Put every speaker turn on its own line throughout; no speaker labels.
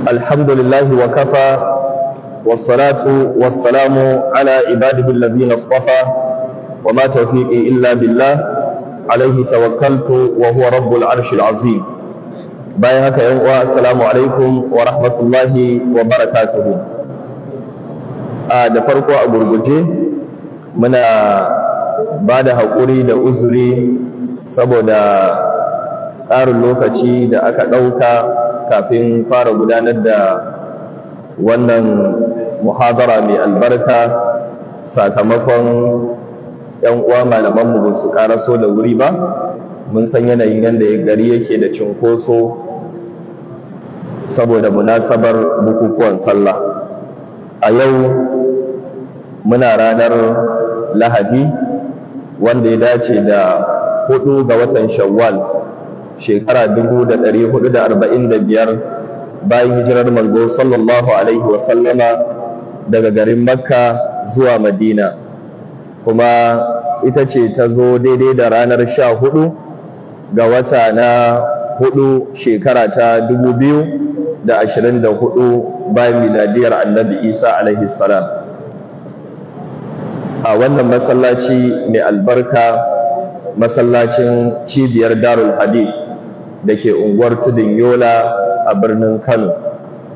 الحمد لله وكفى، والصلاة والسلام على عباده الذين اصطفى، وما توفيقي إلا بالله، عليه توكلت وهو رب العرش العظيم. Bayan haka, yan uwa, assalamu alaikum wa rahmatullahi wa barakatuhu. A da farko, a gurguje, muna ba da haƙuri da uzuri saboda ƙarin lokaci da aka ɗauka kafin fara gudanar da wannan muhadara mai albarka, sakamakon 'yan uwa malamanmu ba su ƙaraso da wuri ba. Mun san yanayin yadda gari yake da cinkoso saboda munasabar bukukuwan sallah. A yau muna ranar Lahadi, wanda ya dace da 4 ga watan Shawwal, shekara 1445 bayan hijirar Manzo sallallahu alaihi wasallama daga garin Makka zuwa Madina, kuma ita ce ta zo daidai da ranar 14 ga wata na hudu, shekara ta 2024 bayan miladiyar Annabi Isa alaihi salam. A wannan masallaci mai albarka, masallacin cibiyar Darul Hadith da ke unguwar Tudun Yola a birnin Kano,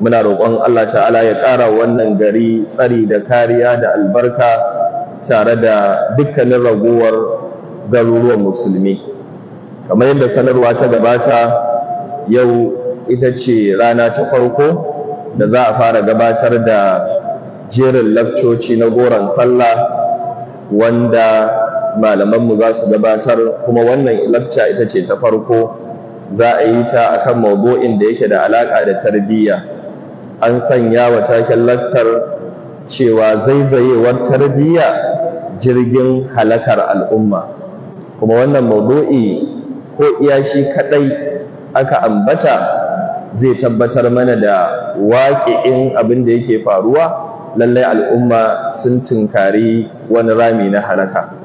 muna roƙon Allah ta'ala ya ƙara wannan gari tsari da kariya da albarka, tare da dukkanin ragowar garuruwan musulmi. Kamar yadda sanarwa ta gabata, yau ita ce rana ta farko da za a fara gabatar da jerin lakcoci na goron sallah wanda malamanmu za su gabatar, kuma wannan lakca ita ce ta farko. Za a yi ta akan maudu'in da yake da alaƙa da tarbiyya. An sanya wa taken lakcar cewa "Zaizayewar tarbiyya, jirgin halakar al'umma". Kuma wannan maudu'i, ko iya shi kaɗai aka ambata, zai tabbatar mana da waƙi'in abin da yake faruwa. Lallai al'umma sun tunkari wani rami na halaka.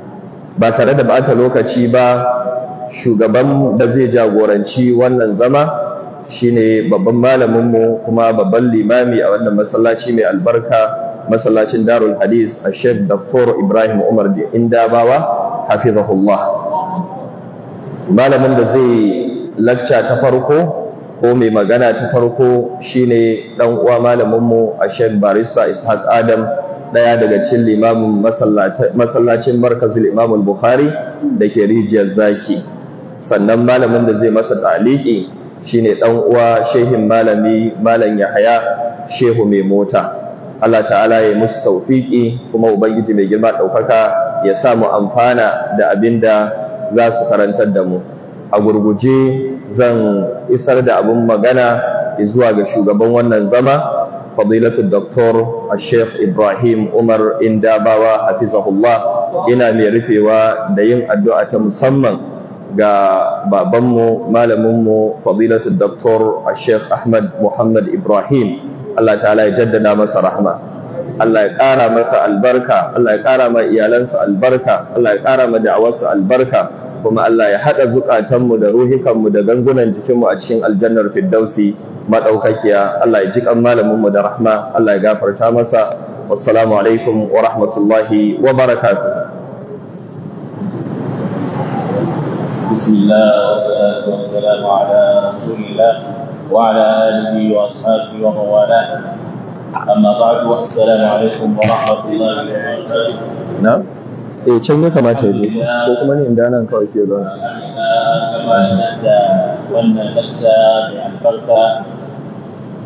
Ba tare da bata lokaci ba, shugaban da zai jagoranci wannan zama shine babban malaminmu kuma babban limami a wannan masallaci mai albarka, masallacin Darul Hadis, a Sheikh Dr. Ibrahim Umar Indabawa, hafizahullah. Malamin da zai lakca ta farko, ko mai magana ta farko, shine dan uwa malaminmu, a Sheikh Barista Ishaq Adam, daya daga cikin limamin masallacin Markazul Imam Bukhari da ke Rijiyar Zaki. Sannan malamin da zai masa taliki shine dan uwa, shehin malami, Malam Yahaya Shehu Mai Mota. Allah ta'ala ya musu tawfiki, kuma Ubangiji mai girma ɗaukaka ya sa mu amfana da abin da za su karantar da mu. A gurguje zan isar da abin magana zuwa ga shugaban wannan zama, Fadilatu Doktor Sheikh Ibrahim Umar Indabawa, hafizahullah. Ina mai rufewa da yin addu'a ta musamman ga babanmu, malaminmu, Fadilatu Doktor Sheikh Ahmad Muhammad Ibrahim. Allah ta'ala ya jaddada masa rahma, Allah ya ƙara masa albarka, Allah ya ƙara ma iyalansa albarka, Allah ya ƙara ma da'awarsa albarka, kuma Allah ya haɗa zukatanmu da ruhikanmu da gangunan jikinmu a cikin aljannar Firdausi madaukakiya. Allah ya ji kan malaminmu da rahma, Allah ya gafarta masa. Wassalamu alaikum wa rahmatullahi wa barakatuh.
بسم الله، والصلاة والسلام على رسول الله وعلى آله وأصحابه ومن والاه. أما بعد، السلام عليكم ورحمة الله وبركاته.
Na eh, can ya kamata ya ko kuma ne inda nan kawai ke zaune.
Gabatar da wannan lakca mai albarka,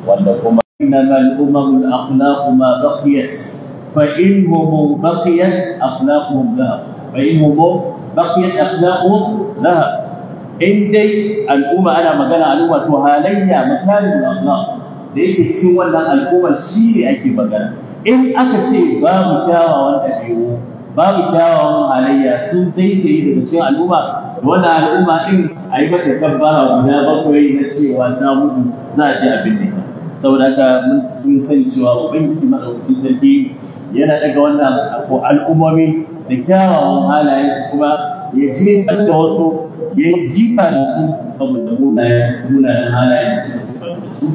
wanda kuma إنما الأمم الأخلاق ما بقيت، فإنهم بقيت أخلاقهم ذهب، فإنهم بقيت أخلاقهم ذهب. In dai al'umma, ana magana al'umma, to halayya, makarimul akhlaq da yake cikin wannan al'ummar shi ne ake magana. In aka ce babu kyawawan ɗabi'u, babu kyawawan halayya, sun zaizaye daga cikin al'umma, wannan al'umma din a yi mata kabbara guda bakwai na cewa ta mutu, za a je abin ne. Saboda haka mun sun san cewa Ubangiji madaukakin sarki yana daga wannan al'ummomi da kyawawan halayen su, kuma ya jefar da wasu, ya jifa da su saboda munanan halayen da suka sifanta da su.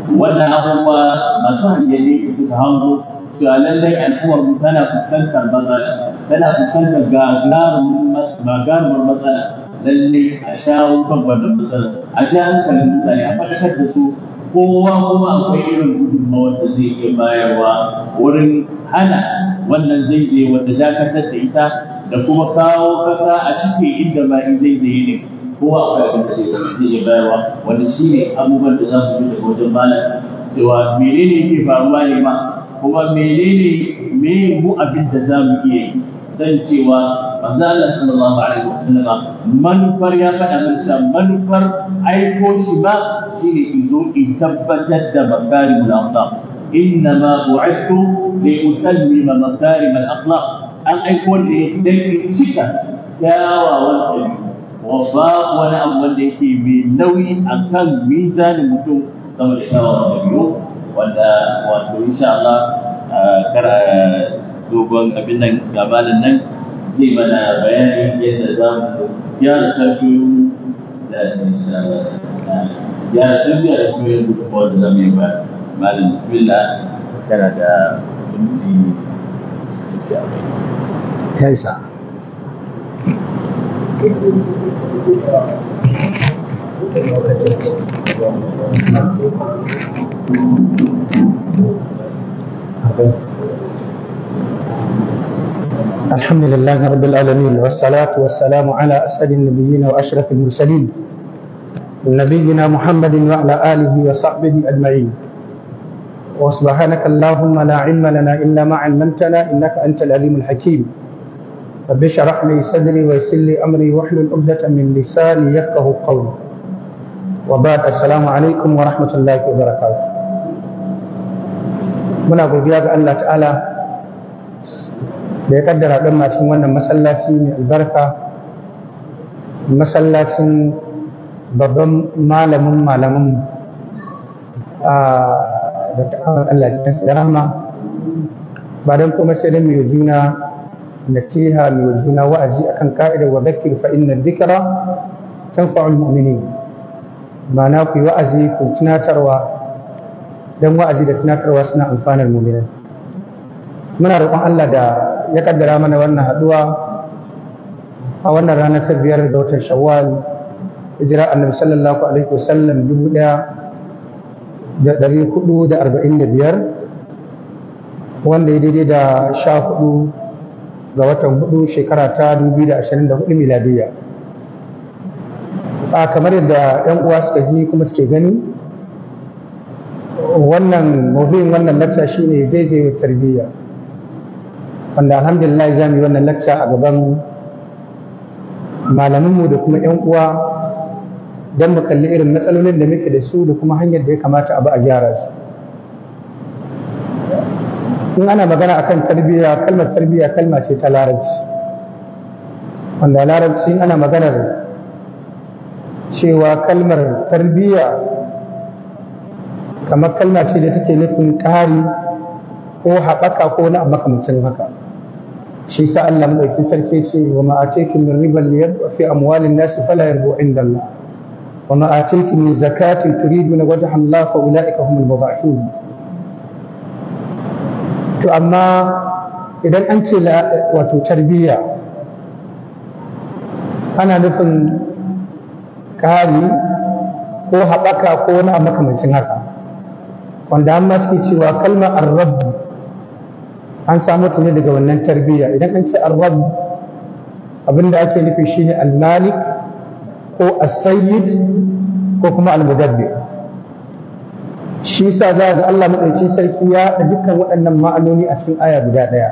Wannan abubuwa masu hangen nesa suka hango cewa lallai al'ummar mu tana fuskantar matsala, tana fuskantar gagarumin matsala. Lallai a shawo kan wannan matsala, a sha hankalin mutane, a faɗakar da su. Kowa kuma akwai irin gudunmawar da zai iya bayarwa wurin hana wannan zaizaye wanda dakatar da ita da kuma kawo kasa a cike inda ma in zaizaye ne. Kowa akwai abin da zai iya bayarwa, wanda shi ne abubuwan da za mu ji daga wajen malam, cewa menene yake faruwa ne ma, kuma menene me mu abin da za mu iya yi. San cewa manzo Allah sallallahu alaihi wasallam manufar ya faɗa mana cewa manufar aiko shi ba shine in zo in tabbatar da makarimul akhlaq. Innama bu'ithtu li utammima makarim al akhlaq. An aiko ne dan in cika kyawawan ɗabi'u. Wa ba wani abu wanda yake mai nauyi akan mizanin mutum sama da kyawawan ɗabi'u, wanda wato insha Allah kar dogon abin nan gabanin nan zai mana bayani yadda za mu gyara tarbiyoyi da insha Allah gyara tarbiyya da kuma yin gudunmawar da za mu yi ba. Malam, bismillah, kana da minti 40.
Ya isa. الحمد لله رب العالمين، والصلاة والسلام على أسعد النبيين وأشرف المرسلين، نبينا محمد وعلى آله وصحبه أجمعين. وسبحانك اللهم لا علم لنا إلا ما علمتنا إنك أنت العليم الحكيم. رب اشرح لي صدري ويسر لي أمري واحلل عقدة من لساني يفقه قولي. وبعد، السلام عليكم ورحمة الله وبركاته. Muna godiya ga Allah ta'ala da ya kaddara ɗan cikin wannan masallaci mai albarka, masallacin babban malamin malamin da ta'awar Allah da rahama, ba don kuma sai don mai juna nasiha, mai juna wa'azi akan ka'idar wa dhakkir fa inna dhikra tanfa'ul mu'minin. Ma'ana ku yi wa'azi, ku tunatarwa, don wa'azi da tunatarwa suna amfanar mu'minai. Muna roƙon Allah da ya kaddara mana wannan haɗuwa a wannan rana ta 5 ga watan Shawwal, hijira Annabi sallallahu alaihi wasallam 1445, wanda ya daidai da 14 ga watan 4 shekara ta 2024 miladiyya. A kamar yadda 'yan uwa suka ji kuma suke gani, wannan maudu'in wannan lacca shine zaizayewar tarbiyya, wanda alhamdulillah za mu yi wannan lacca a gaban malamanmu da kuma 'yan uwa don mu kalli irin matsalolin da muke da su da kuma hanyar da ya kamata a bi a gyara su. In ana magana akan tarbiyya, kalmar tarbiyya kalma ce ta Larabci, wanda Larabci in ana maganar cewa kalmar tarbiyya kamar kalma ce da take nufin ƙari ko haɓaka ko wani abu makamancin haka. Shi sa Allah madaukakin sarki ce wa ma ataytum min riban liyarbu fi amwalin nas fala yarbu inda Allah wa ma ataytum min zakatin turiduna wajha Allah fa ulaika humul mudha'ifun. To amma idan an ce wato tarbiyya ana nufin ƙari ko haɓaka ko wani abu makamancin haka, wanda amma suke cewa kalmar ar-rabb an samu ta ne daga wannan tarbiyya. Idan an ce ar-rabb, abinda ake nufi shine al-malik ko as-sayyid ko kuma al-mudabbir. Shi yasa za ga Allah madaukakin sarki ya haɗa dukkan waɗannan ma'anoni a cikin aya guda ɗaya.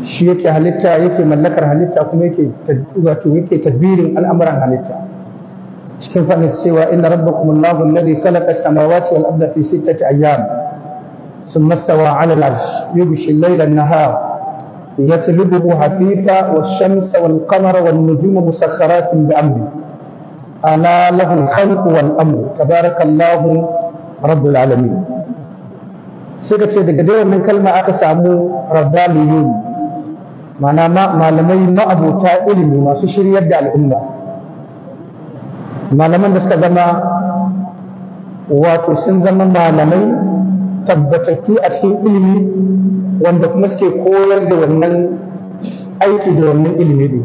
Shi yake halitta, yake mallakar halitta, kuma yake wato yake tadbirin al'amuran halitta. Cikin faɗin cewa inna rabbakum Allahu alladhi khalaqa as-samawati wal arda fi sittati ayyam thumma istawa 'ala al-'arsh yughshi al-layla an-nahar yatlubuhu hafifa wash-shamsa wal-qamara wan-nujuma musakhkharatin bi amri ala lahu al-khalqu wal-amru tabarakallahu rabbul alamin. Sai ka ce daga dai wannan kalma aka samu rabbaniyun, ma'ana malamai ma'abota ilimi masu shiryar da al'umma, malaman da suka zama Wato sun zama malamai tabbatattu a cikin ilimi, wanda kuma suke koyar da wannan aiki da wannan ilimi din.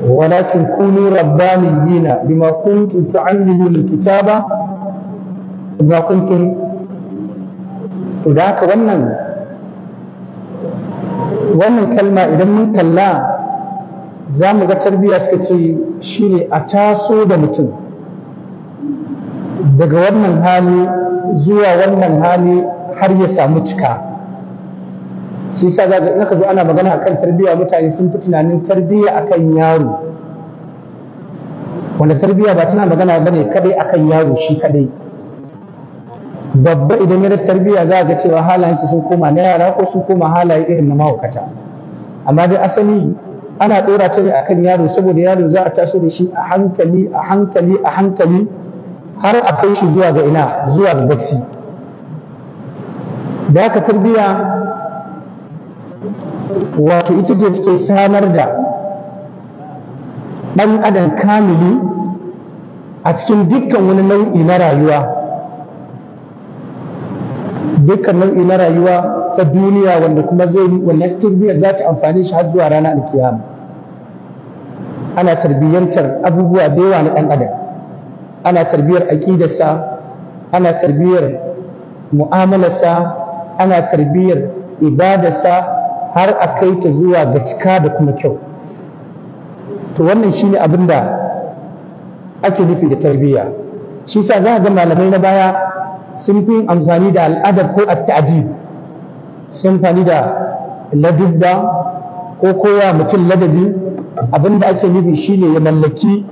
Walakin kunu rabbaniyina bima kuntum tu'allimuna alkitaba bima kuntum. To da haka wannan kalma idan mun kalla za mu ga tarbiyya suka ce shine a taso da mutum daga wannan hali zuwa wannan hali har ya samu cika. Shi sa za ga zo ana magana akan tarbiyya, mutane sun fi tunanin tarbiyya akan yaro, wanda tarbiyya ba tana magana bane kadai akan yaro shi kadai. Babba idan ya rasa tarbiyya za ga cewa halayensa sun koma na yara ko sun koma halaye irin na mahaukata. Amma dai asali ana ɗora ta ne akan yaro, saboda yaro za a taso da shi a hankali a hankali a hankali har a kai shi zuwa ga ina, zuwa ga gaci. Da haka tarbiyya wato ita ce take samar da ɗan adam kamili a cikin dukkan wani nau'i na rayuwa, dukkan nau'i na rayuwa ta duniya, wanda kuma zai wannan tarbiyyar za ta amfani shi har zuwa ranar alkiyama. Ana tarbiyyantar abubuwa da yawa na ɗan adam, ana tarbiyyar aƙidarsa, ana tarbiyyar mu'amalarsa, ana tarbiyyar ibadarsa, har a kai ta zuwa ga cika da kuma kyau. To wannan shine abin da ake nufi da tarbiyya. Shi sa za ga malamai na baya sun fi amfani da al'adab ko at-ta'dib, sun amfani da ladubba ko koya mutum ladabi. Abin da ake nufi shine ya mallaki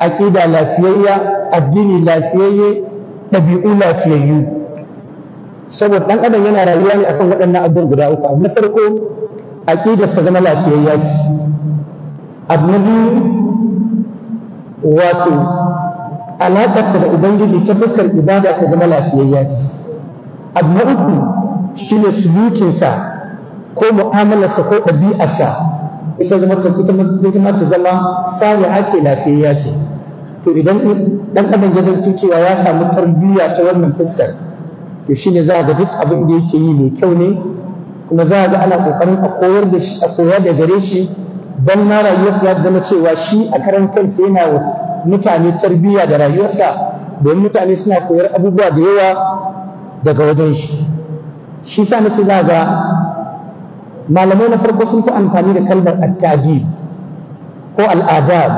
aƙida lafiyayya, addini lafiyayye, ɗabi'u lafiyayyu. Saboda ɗan adam yana rayuwa ne akan waɗannan abubuwan guda uku. Abu na farko, aƙidar ta zama lafiyayya ce. Abu na biyu, wato alaƙarsa da ubangiji ta fuskar ibada ta zama lafiyayya ce. Abu na uku shine sulukinsa ko mu'amalarsa ko ɗabi'arsa ita ma ta zama saliha ce, lafiyayya ce. To idan ɗan adam ya zanto cewa ya samu tarbiyya ta wannan fuskar, to shine za a ga duk abin da yake yi mai kyau ne, kuma za a ga ana kokarin a koyar da shi, a koyar da gare shi, don ma rayuwarsa za ta zama cewa shi a karan kansa yana wa mutane tarbiyya da rayuwarsa, domin mutane suna koyar abubuwa da yawa daga wajen shi. Shi sa nace za ga malamai na farko sun fi amfani da kalmar at-ta'dib ko al'adab,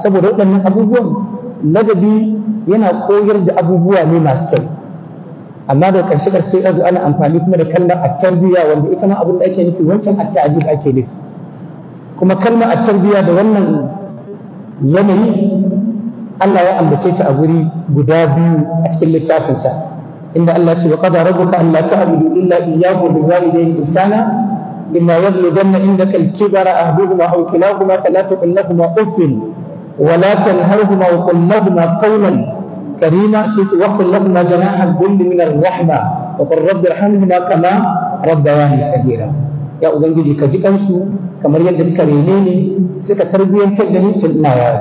saboda waɗannan abubuwan ladabi yana koyar da abubuwa ne masu kyau. Amma da ƙarshe ƙarshe yanzu ana amfani kuma da kalmar at-tarbiyya, wanda ita ma abin da ake nufi wancan at-ta'dib ake nufi. Kuma kalmar at-tarbiyya da wannan yanayi Allah ya ambace ta a guri guda biyu a cikin littafinsa, inda Allah ya ce wa qada rabbuka alla ta'budu illa iyyahu wa bil walidayni ihsana imma yablughanna indaka al-kibara ahaduhuma aw kilahuma fala taqul lahuma uffin wa la tanharhuma wa qul lahuma qawlan karima, sai ce waqfil lahuma janaha dhulli min ar-rahma wa qul rabbi irhamhuma kama rabbayani saghira. Ya ubangiji ka ji kansu kamar yadda suka rene ni, suka tarbiyyantar da ni tun ina yaro.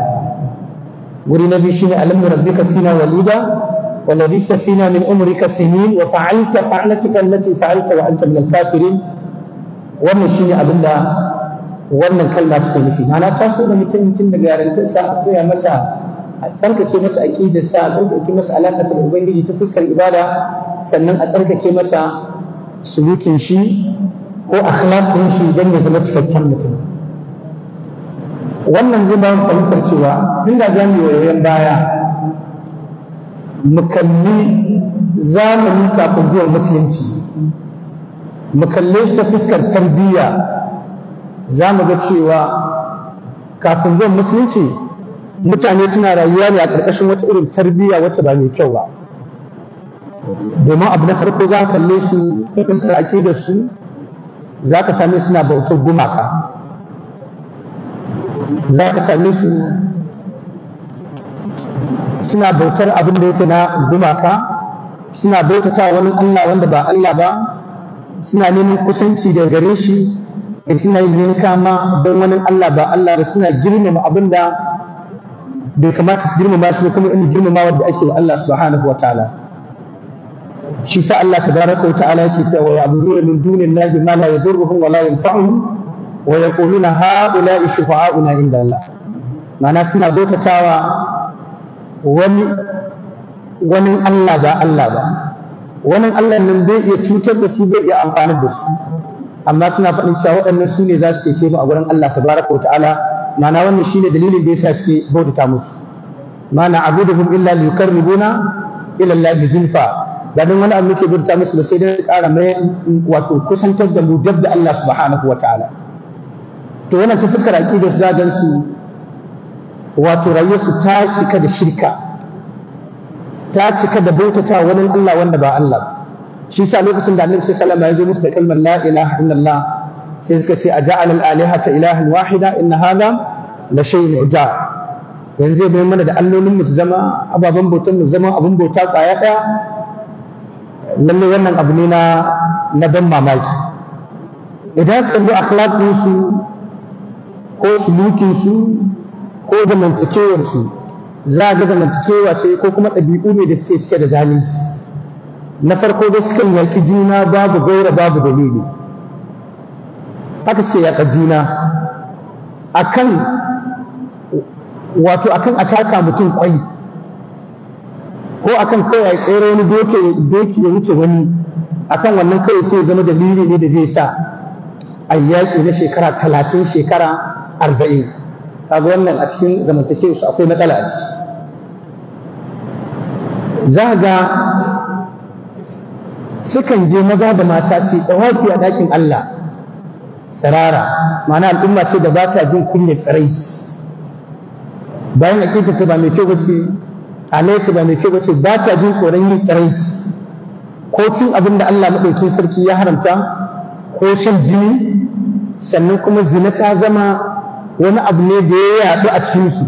Guri na biyu shine alam rabbika fina walida wa labista fina min umrika sinin wa fa'alta fa'lataka allati fa'alta wa anta min al-kafirin. Wannan shine abin da wannan kalma take nufi. Ma'ana taso da mutum tun daga yarintarsa a koya masa, a tsarkake masa aƙidarsa, a tsarkake masa alaƙarsa da ubangiji ta fuskar ibada, sannan a tsarkake masa sulukin shi ko akhlaq ɗin shi don ya zama cikakken mutum. Wannan zai ba mu fahimtar cewa inda za mu yi wayoyin baya mu kalli zamani kafin zuwan musulunci, mu kalle shi ta fuskar tarbiyya, za mu ga cewa kafin zuwan musulunci mutane suna rayuwa ne a ƙarƙashin wata irin tarbiyya wacce ba mai kyau ba. Domin abu na farko za ka kalle su ta fuskar aƙidar su, za ka same suna bautar gumaka, za ka same su suna bautar abin da yake na gumaka, suna bautata wani Allah wanda ba Allah ba, suna neman kusanci da gare shi, suna yin yanka ma don wani Allah ba Allah ba, suna girmama abin da Bai kamata su girmama shi kuma irin girmamawa da ake wa Allah subhanahu wataala. Shi sa Allah tabaraka wa ta'ala yake cewa ya'buduna min dunillahi ma la yadurruhum wa la yanfa'uhum wa yaquluna ha'ula'i shufa'auna inda Allah. Ma'ana suna bautatawa wani Allah ba Allah ba. Wani Allah nan bai iya cutar da su, bai iya amfanar da su, amma suna faɗin cewa waɗannan su ne za su cece mu a gurin Allah tabaraka wa ta'ala. Ma'ana wannan shine dalilin da yasa suke bautata musu. Ma na'buduhum illa liyuqarribuna ila Allah zulfa. Ba don wani abu muke bauta musu ba sai dai tsara mai wato kusantar da mu dab da Allah subhanahu wa ta'ala. To wannan ta fuskar aqidar su za gan su wato rayuwar su ta cika da shirka, ta cika da bautata wani Allah wanda ba Allah. Shi yasa lokacin da Annabi sallallahu alaihi wasallam ya zo musu da kalmar la ilaha illallah sai suka ce aja'al al-alihata ilahan wahida inna hadha la shay'un ujab. Yanzu ya bayyana mana da allolin mu su zama ababen bautan mu zama abun bauta kwaya daya. Lalle wannan abu ne na ban mamaki. Idan ka kalli akhlaqin su ko sulukin su ko zamantakewar su, za ga zamantakewa ce ko kuma ɗabi'u ne da suke cike da zalunci. Na farko da sukan yaƙi juna babu gaira babu dalili. Haka suke yaƙa juna akan wato akan ataka mutum kwai, ko akan kawai ya tsere wani doki ya wuce wani, akan wannan kawai sai zama dalili ne da zai sa a yaƙi na shekara 30 shekara 40. Kaga wannan a cikin zamantakewar su akwai matsala a ciki. Za ga sukan je maza da mata su tsawafi a ɗakin Allah tsirara, ma'ana al'umma ce da ba ta jin kunyar tsiraici. Bayan aƙidar ta ba mai kyau bace, halayyarta ba mai kyau bace, ba ta jin tsoron yin tsiraici ko cin abin da Allah maɗaukin sarki ya haramta ko shan jini. Sannan kuma zina ta zama wani abu ne da ya yaɗu a cikinsu.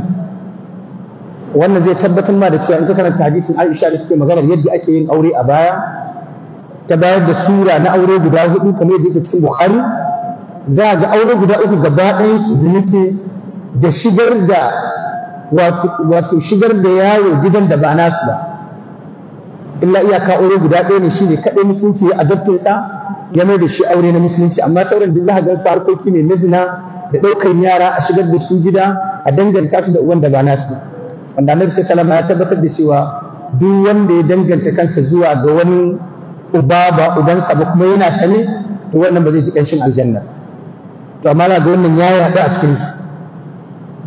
Wannan zai tabbatar ma da cewa in ka karanta hadisin Aisha da suke maganar yadda ake yin aure a baya, ta bayar da sura na aure guda 4 kamar yadda yake cikin Bukhari, za ga aure guda 3 gaba ɗayan su zina ce da shigar da wato shigar da yaro gidan da ba nasu ba. Illa iyaka aure guda ɗaya ne shine kaɗai musulunci ya adoptin sa ya mai da shi aure na musulunci, amma sauran duk za ka ga su harkoki ne na zina da ɗaukar yara a shigar da su gida a danganta su da uwan da ba nasu. Wanda Annabi sallallahu alaihi wasallam ya tabbatar da cewa duk wanda ya danganta kansa zuwa ga wani uba ba ubansa ba kuma yana sane, to wannan ba zai ji ƙanshin aljanna. To amma ga wannan ya yaɗu a cikin su.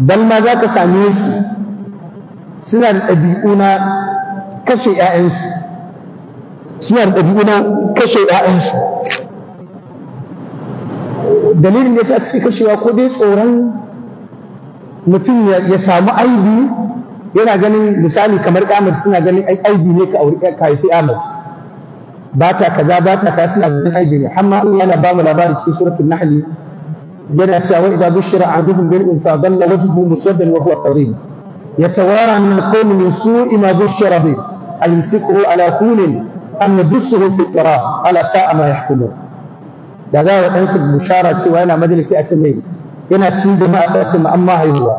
Bal ma za ka same su suna da ɗabi'u na kashe 'ya'yansu, suna da ɗabi'u na kashe 'ya'yansu. Dalilin da yasa suke kashewa ko dai tsoron mutum ya samu aibi, yana ganin misali kamar Ahmad, suna ganin aibi ne ka auri ka haifi Ahmad, ba ta kaza ba ta kaza, suna ganin aibi ne. Amma Allah yana ba mu labari cikin suratul Nahl yana cewa wa idza bushira ahaduhum bil unsa dhalla wajhuhu muswaddan wa huwa kadhib yatawara min al-qawmi min su'i ma bushira bihi ayumsikuhu ala hunin am yadussuhu fi turab ala sa'a ma yahkumun. Da za a ɗansu bushara cewa yana majalisi a ce mai yana cikin jama'a sai a ce ma amma haihuwa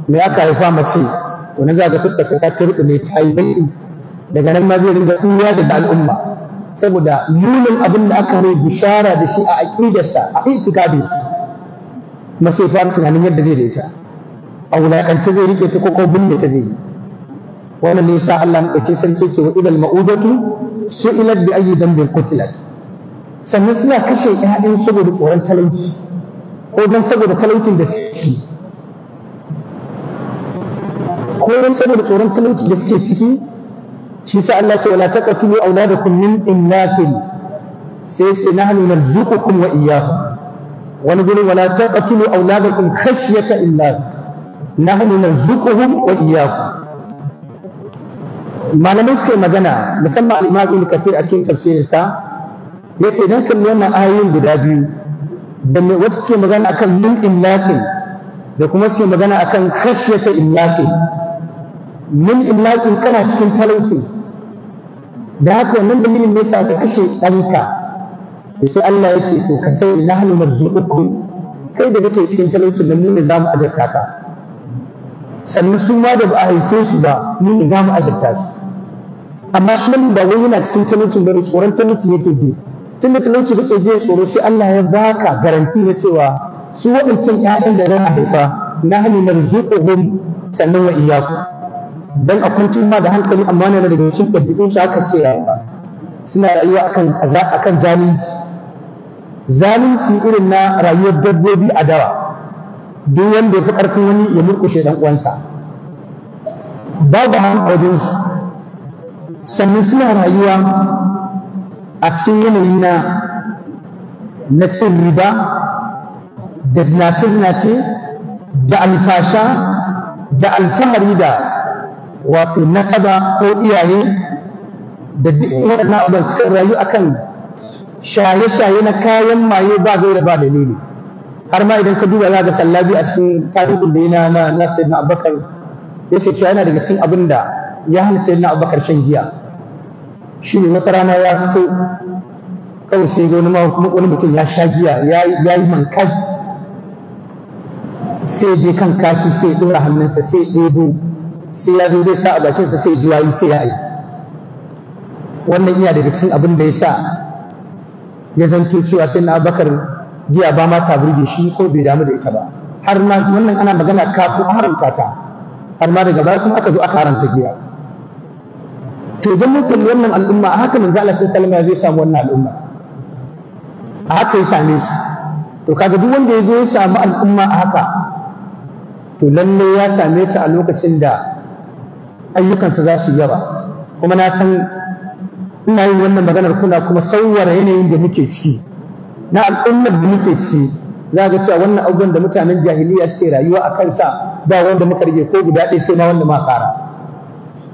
me aka haifa mace, to nan za ga fuskar sa ta turɓune ta yi baƙi. Daga nan ma zai ringa ɓuya daga al'umma saboda munin abin da aka mai bishara da shi a aƙidarsa a itikadinsa, kuma sai fara tunanin yadda zai da ita, a wulaƙance zai riƙe ta ko binne ta zai yi. Wannan ne yasa Allah maɗauki sarki ce wa idal ma'udatu su'ilat bi ayyi dhanbin qutilat. Sannan suna kashe ƴaƴan saboda tsoron talauci ko don saboda talaucin da suke ko don saboda tsoron talauci da suke ciki. Shi sa Allah ce wala taqtulu auladakum min imlaqin, sai ce nahnu narzuqukum wa iyyahum. Wani gurin wala taqtulu auladakum khashyata imlaq nahnu narzuquhum wa iyyakum. Malamai suka yi magana musamman al-Imam Ibn Kathir a cikin tafsirinsa yace idan kalli wannan ayoyin guda biyu da wacce suke magana akan min imlaqin da kuma suke magana akan khashyata imlaqin. Min imlaqin kana cikin talauci, da haka wannan dalilin ne sa ka kashe ɗanka. Sai Allah ya ce to ka sai nahnu narzuqukum, kai da kake cikin talaucin nan mu ne za mu ajarta ka. Sannan su ma da ba a haife su ba, mu ne za mu azurta su. Amma shi ba wai yana cikin talaucin bane, tsoron talauci yake ji. Tunda talauci kake ji tsoro, sai Allah ya baka garanti na cewa su waɗancan ƴaƴan da za a haifa, nahnu narzuquhum sannan wa iyyakum. Dan a kwantar ma da hankali, amma na daga cikin ɗabi'un su haka suke rayuwa. Suna rayuwa akan zalunci. Zalunci irin na rayuwar dabbobi a dawa. Duk wanda ya fi ƙarfin wani ya murƙushe ɗan uwansa. Babu hannu a wajensu. Sannan suna rayuwa a cikin yanayi na cin riba da zinace-zinace da alfasha da alfahari da wato nasaba ko iyaye da duk waɗannan abubuwan. Suka rayu akan shaye-shaye na kayan maye ba gaira ba dalili. Har ma idan ka duba za ga Sallabi a cikin tarihin da yana na Sayyidina Abubakar yake cewa yana daga cikin abin da ya hana Sayyidina Abubakar shan giya shine wata rana ya fito kawai sai ga wani mutum ya sha giya, ya yi mankas, sai je kan kashi, sai ɗora hannunsa, sai ɗebo, sai ya zo zai sa a bakinsa, sai ji wayi, sai ya yi. Wannan iya daga cikin abin da ya sa ya zanto cewa sai na Abubakar giya ba ma ta burge shi ko bai damu da ita ba. Har ma wannan ana magana kafin a haramta ta. Har ma daga baya kuma aka zo aka haramta giya. To, idan mun kalli wannan al'umma a haka, manzo Allah sallallahu alaihi wasallam zai samu wannan al'umma a haka ya same su. To, kaga duk wanda ya zo ya samu al'umma a haka, to lalle ya same ta a lokacin da ayyukansa za su yawa. Kuma na san ina yin wannan maganar kuna kuma sauwara yanayin da muke ciki na al'ummar da muke ciki, za ga cewa wannan abubuwan da mutanen jahiliya suke rayuwa a kansa ba wanda muka rage ko guda ɗaya, sai ma wanda ma ƙara.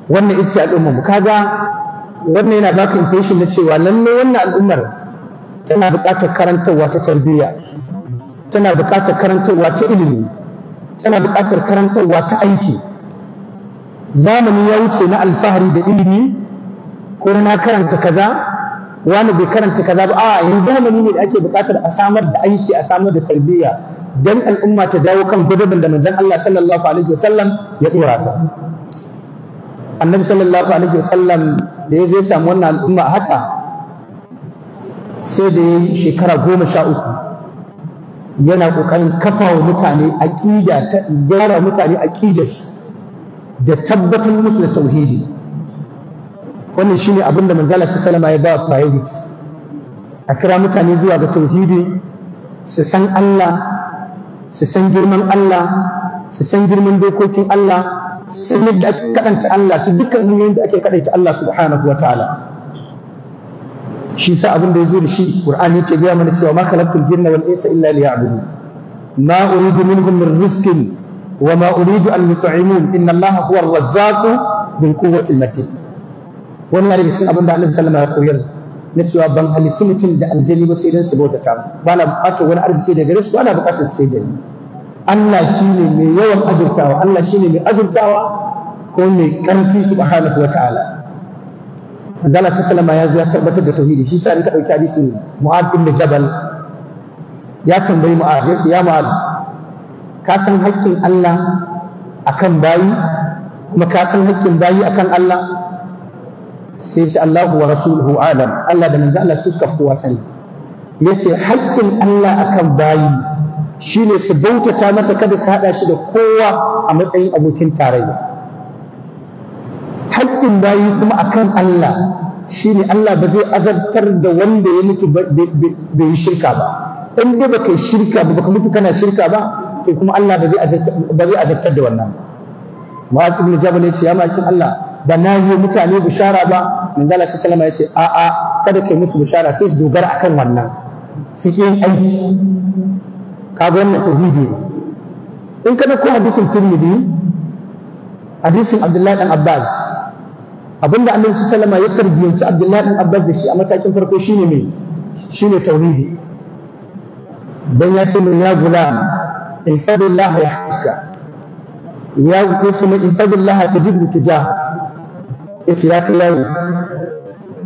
Wannan ita ce al'ummar mu. Kaga wannan yana baka impression na cewa lalle wannan al'ummar tana buƙatar karantarwa ta tarbiyya, tana buƙatar karantarwa ta ilimi, tana buƙatar karantarwa ta aiki. Zamani ya wuce na alfahari da ilimi ko na karanta kaza, wani bai karanta kaza ba. A yanzu zamani ne da ake buƙatar a samar da aiki, a samar da tarbiyya, dan al'umma ta dawo kan gudubin da manzon Allah sallallahu alaihi wasallam ya dora ta. Annabi sallallahu alaihi wasallam da ya zo ya samu wannan al'umma haka, sai da ya yi shekara 13 yana ƙoƙarin kafa wa mutane aƙida, ta gyara mutane aƙidarsu da tabbatar musu da tauhidi. Wannan shine abin da manzala sallallahu ya ba priority, a kira mutane zuwa ga tauhidi, su san Allah, su san girman Allah, su san girman dokokin Allah, su san yadda ake kaɗanta Allah, su dukkan hanyoyin da ake kaɗaita Allah subhanahu wa ta'ala. Shi sa abin da ya zo da shi, Qur'ani yake gaya mana cewa ma khalaqtul jinna wal insa illa liya'budun, ma uridu minhum min rizqin wa ma uridu an yut'imun, inna Allaha huwa ar-razzaqu bil quwwati matin. Wannan daga cikin abin da Annabi sallallahu alaihi wasallam ya koyar na cewa ban halicci mutum da aljani ba sai dan su bautata, ba na buƙatar wani arziki daga gare su, ba na buƙatar sai da ni. Allah shine mai yawan azurtawa, Allah shine mai azurtawa ko mai ƙarfi subhanahu wa ta'ala. Manzala sallama ya zo ya tabbatar da tauhidi. Shi sa in ka dauki hadisin Mu'adh ibn Jabal, ya tambayi Mu'adh, ya ce, "Ya Mu'adh, ka san haƙƙin Allah akan bayi, kuma ka san haƙƙin bayi akan Allah?" Sai ce, "Allahu wa rasuluhu alam." Allah da manzo Allah su suka kowa sani. Yace, haƙƙin Allah akan bayi shine su bautata masa, kada su hada shi da kowa a matsayin abokin tarayya. Haƙƙin bayi kuma akan Allah shine Allah ba zai azabtar da wanda ya mutu bai yi shirka ba. In dai baka yi shirka ba, baka mutu kana shirka ba, to kuma Allah ba zai azabtar da wannan. Mu'az ibn Jabal ya ce, "Ya ma'aikin Allah, ba na yi mutane bishara ba?" Manzo Allah sallallahu alaihi ya ce, "A a, kada kai musu bishara, sai su dogara akan wannan su yin aiki." Kaga wannan tauhidi ne. In ka dauko hadisin Tirmidhi, hadisin Abdullahi dan Abbas, abinda Annabi sallallahu alaihi ya tarbiyyanci Abdullahi dan Abbas da shi a matakin farko shine me? Shine tauhidi. Dan ya ce min, "Ya gulam, ihfazillah yahfazka." Ya ce min, "Ihfazillah tajidhu tujah." Yace, "Ya kai yaro,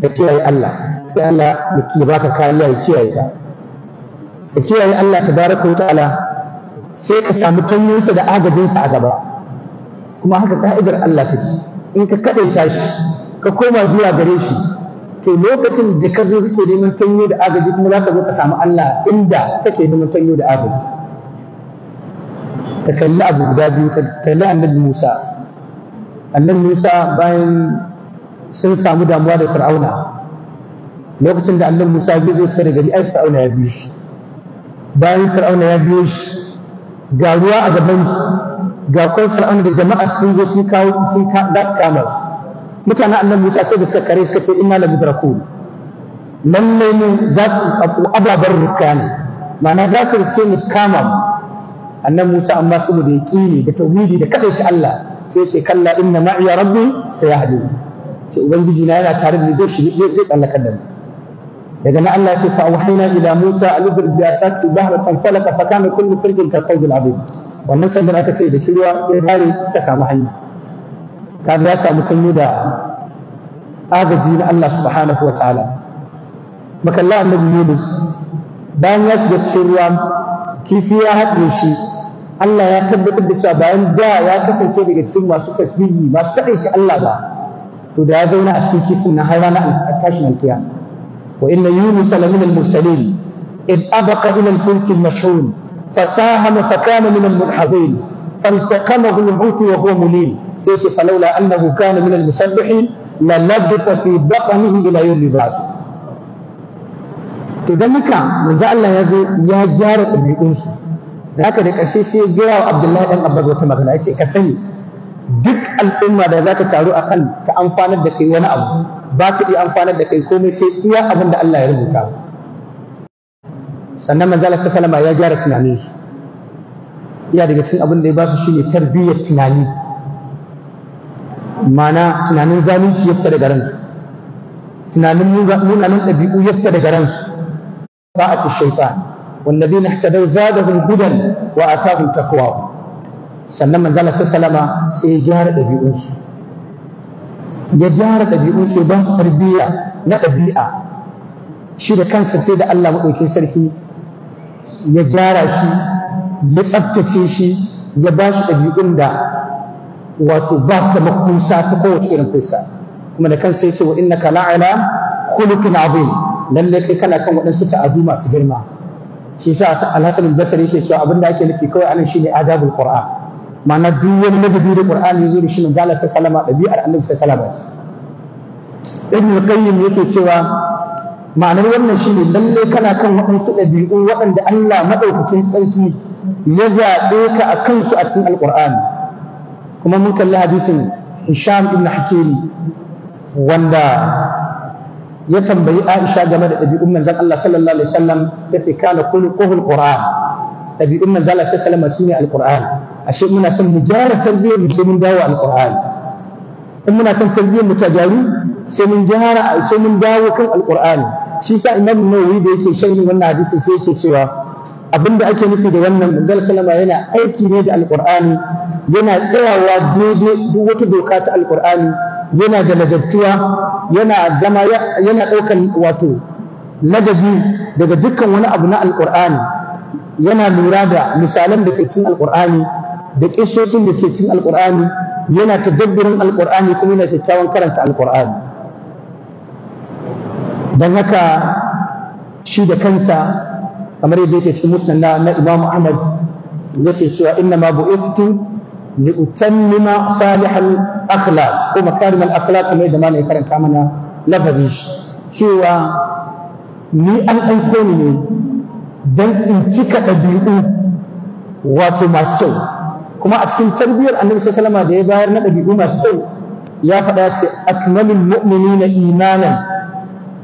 ka kiyaye Allah, sai Allah ya baka kariya, ya kiyaye ka. Ka kiyaye Allah tabaraka wa ta'ala, sai ka samu tanyinsa da agajinsa a gaba." Kuma haka ka'idar Allah take, in ka kaɗaita shi ka koma zuwa gare shi, to lokacin da ka zo kake neman tanyo da agaji, kuma za ka zo ka samu Allah inda kake neman tanyo da agaji. Ka kalli abu guda biyu, ka kalli Annabi Musa. Annabi Musa bayan sun samu damuwa da Fir'auna, lokacin da Annabi Musa ya zo fita daga gari, ai Fir'auna ya biyo shi. Bayan Fir'auna ya biyo shi, ga ruwa a gaban shi, ga kwan Fir'auna da jama'a sun zo sun kawo sun za su kama su. Mutanen Annabi Musa sai da suka kare suka ce inna la mudrakun, lallai mu za su ababar riska ne, ma'ana za su riske mu su kama mu. Annabi Musa amma saboda yaqini da tauhidi da kadaita Allah sai ce kalla inna ma'iya rabbi sayahdi, ce ubangiji na yana tare da ni, zai zai tsallakar da mu. Daga nan Allah ya ce fa awhayna ila Musa an idrib bi asaka al-bahra fanfalaqa fa kana kullu firqin ka qawdil azim. Wannan sandan aka ce da kiruwa ya bare ta samu hanya, kaga ya samu tanyo da agaji na Allah subhanahu wa ta'ala. Makalla Annabi Yunus bayan ya shiga cikin ruwa, kifi ya haɗe shi, Allah ya tabbatar da cewa bayan da ya kasance daga cikin masu tasbihi masu kaɗaita Allah ba, to da ya zauna a cikin kifin na har ranar tashin alkiyama. Wa inna Yunus lamina al-mursalin id abaqa ila al-fulk al-mashhun fasahama fakana min al-munhadin faltaqamahu al-hut wa huwa mulim. Sai ce falawla annahu kana min al-musabbihin la labitha fi batnihi ila yawm yub'ath. To dan haka manzo Allah ya zo ya gyara ɗabi'unsu. Da haka da ƙarshe sai ya gaya wa Abdullahi dan Abbas wata magana, ya ce ka sani duk al'umma da za ta taru a kan ta amfanar da kai wani abu, ba ta iya amfanar da kai komai sai iya abin da Allah ya rubuta. Sannan manzo Allah sallallahu alaihi ya gyara tunaninsu. Iya daga cikin abin da ya ba su shine tarbiyyar tunani, ma'ana tunanin zalunci ya fita daga ransu, tunanin munanan ɗabi'u ya fita daga ransu. Ta'atu shaytan والذين اهتدوا زادهم هدى وآتاهم تقواهم. Sannan manzo Allah sallama sai ya gyara ɗabi'unsu, ya gyara ɗabi'unsu, ya ba su tarbiyya na ɗabi'a. Shi da kansa sai da Allah maɗaukin sarki ya gyara shi, ya tsaftace shi, ya ba shi ɗabi'un da wato ba su da makusa ta kowace irin fuska. Kuma da kansa ya ce wa innaka la'ala khuluqin azim, lalle kai kana kan waɗansu ta'adu masu girma. Shi yasa Al-Hasan al-Basri yake cewa abinda ake nufi kawai anan shine adabul Qur'an, ma'ana duk wani ladabi da Qur'ani yazo da shi manzo Allah sallallahu alaihi wasallam ɗabi'ar Annabi sallallahu alaihi wasallam. Ibn al-Qayyim yake cewa ma'anar wannan shine lalle kana kan waɗansu ɗabi'u waɗanda Allah madaukakin sarki ya zaɓe ka a kansu a cikin Al-Qur'ani. Kuma mun kalli hadisin Hisham ibn Hakim wanda ya tambayi Aisha game da ɗabi'un manzon Allah sallallahu alaihi wasallam, yace kana khuluquhul Qur'an, ɗabi'un manzon Allah sallallahu alaihi wasallam sune Al-Qur'an. Ashe muna son mu gyara tarbiyyar mu sai mun dawo Al-Qur'an. In muna son tarbiyyar mu ta gyaru sai mun gyara, sai mun dawo kan Al-Qur'ani. Shi yasa Imam Nawawi da yake sharhin wannan hadisi sai yake cewa abinda ake nufi da wannan manzon sallallahu alaihi wasallam yana aiki ne da Al-Qur'ani, yana tsayawa daidai duk wata doka ta Al-Qur'ani, yana da ladabtuwa, yana zama yana ɗaukan wato ladabi daga dukkan wani abu na Alƙur'ani, yana lura da misalan da ke cikin Alƙur'ani da ƙissoshin da ke cikin Alƙur'ani, yana tadabburin Alƙur'ani kuma yana kyakkyawan karanta Alƙur'ani. Don haka shi da kansa kamar yadda yake cikin musnad na Imam Ahmad yake cewa inna ma bu'ithtu li'utammima salihal akhlaq ko makarimal akhlaq, kamar yadda malam ya karanta mana lafazin shi, cewa ni an aiko ni ne don in cika ɗabi'u wato masu kyau. Kuma a cikin tarbiyyar Annabi sallallahu alaihi wasallam da ya bayar na ɗabi'u masu kyau ya faɗa ce akmalul mu'minina imanan,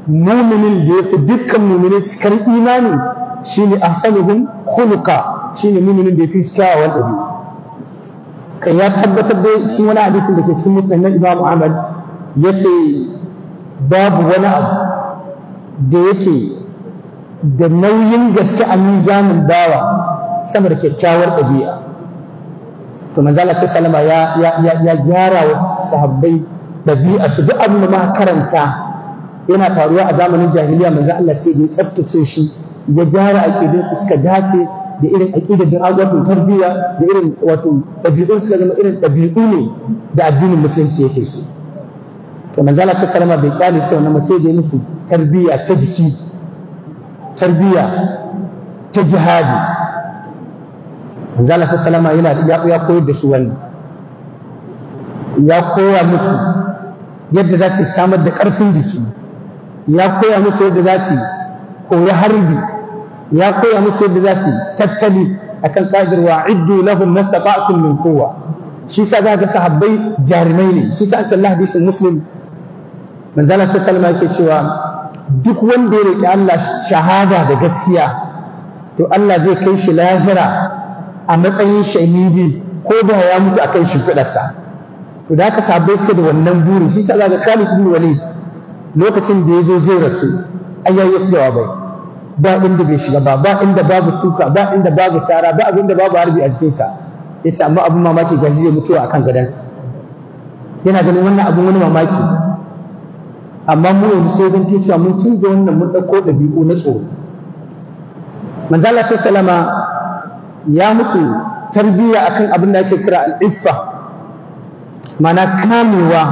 mu'minin da yafi dukkan mu'mini cikar imani shine ahsanuhum khuluqa, shine mu'minin da yafi kyawawan ɗabi'u. Kan ya tabbatar da cikin wani hadisin da ke cikin musnad na Imam Ahmad yace babu wani abu da yake da nauyin gaske a mizanin bawa sama da kyakkyawar ɗabi'a. To manzo Allah sallallahu alaihi wasallam ya gyara wa sahabbai ɗabi'a su. Duk abin da muka karanta yana faruwa a zamanin jahiliya, manzo Allah sai ya tsaftace shi, ya gyara aqidun su suka dace da irin aƙidar da wato tarbiyya da irin wato ɗabi'un suka zama irin ɗabi'u ne da addinin musulunci yake so. To manzo Allah sallallahu alaihi bai kyale su wannan sai da musu tarbiyya ta jiki, tarbiyya ta jihadi. Manzo Allah sallallahu alaihi yana ya koyar da su wannan, ya koya musu yadda za su samar da ƙarfin jiki, ya koya musu yadda za su koyi harbi, ya koya musu yadda za su tattali akan qadir wa iddu lahum mastata'tum min quwwa. Shi sa za ga sahabbai jarumai ne. Shi sa sallallahu hadisin muslim manzo Allah sallallahu alaihi yake cewa duk wanda ya roki Allah shahada da gaskiya to Allah zai kai shi lahira a matsayin shahidi ko da ya mutu akan shimfiɗarsa. To da haka sahabbai suke da wannan buri. Shi sa za ga Khalid ibn Walid lokacin da ya zo zai rasu ai yayi wasu jawabai, ba inda bai shiga ba, ba inda babu suka, ba inda babu sara, ba abinda babu harbi a jikinsa. Yace amma abin mamaki gashi zai mutuwa akan gadon, yana ganin wannan abin wani mamaki. Amma mu yanzu sai zan cewa mun canza wannan, mun ɗauko ɗabi'u na tsoro. Manzo Allah sallama ya musu tarbiyya akan abin da ake kira al'iffa, ma'ana kamewa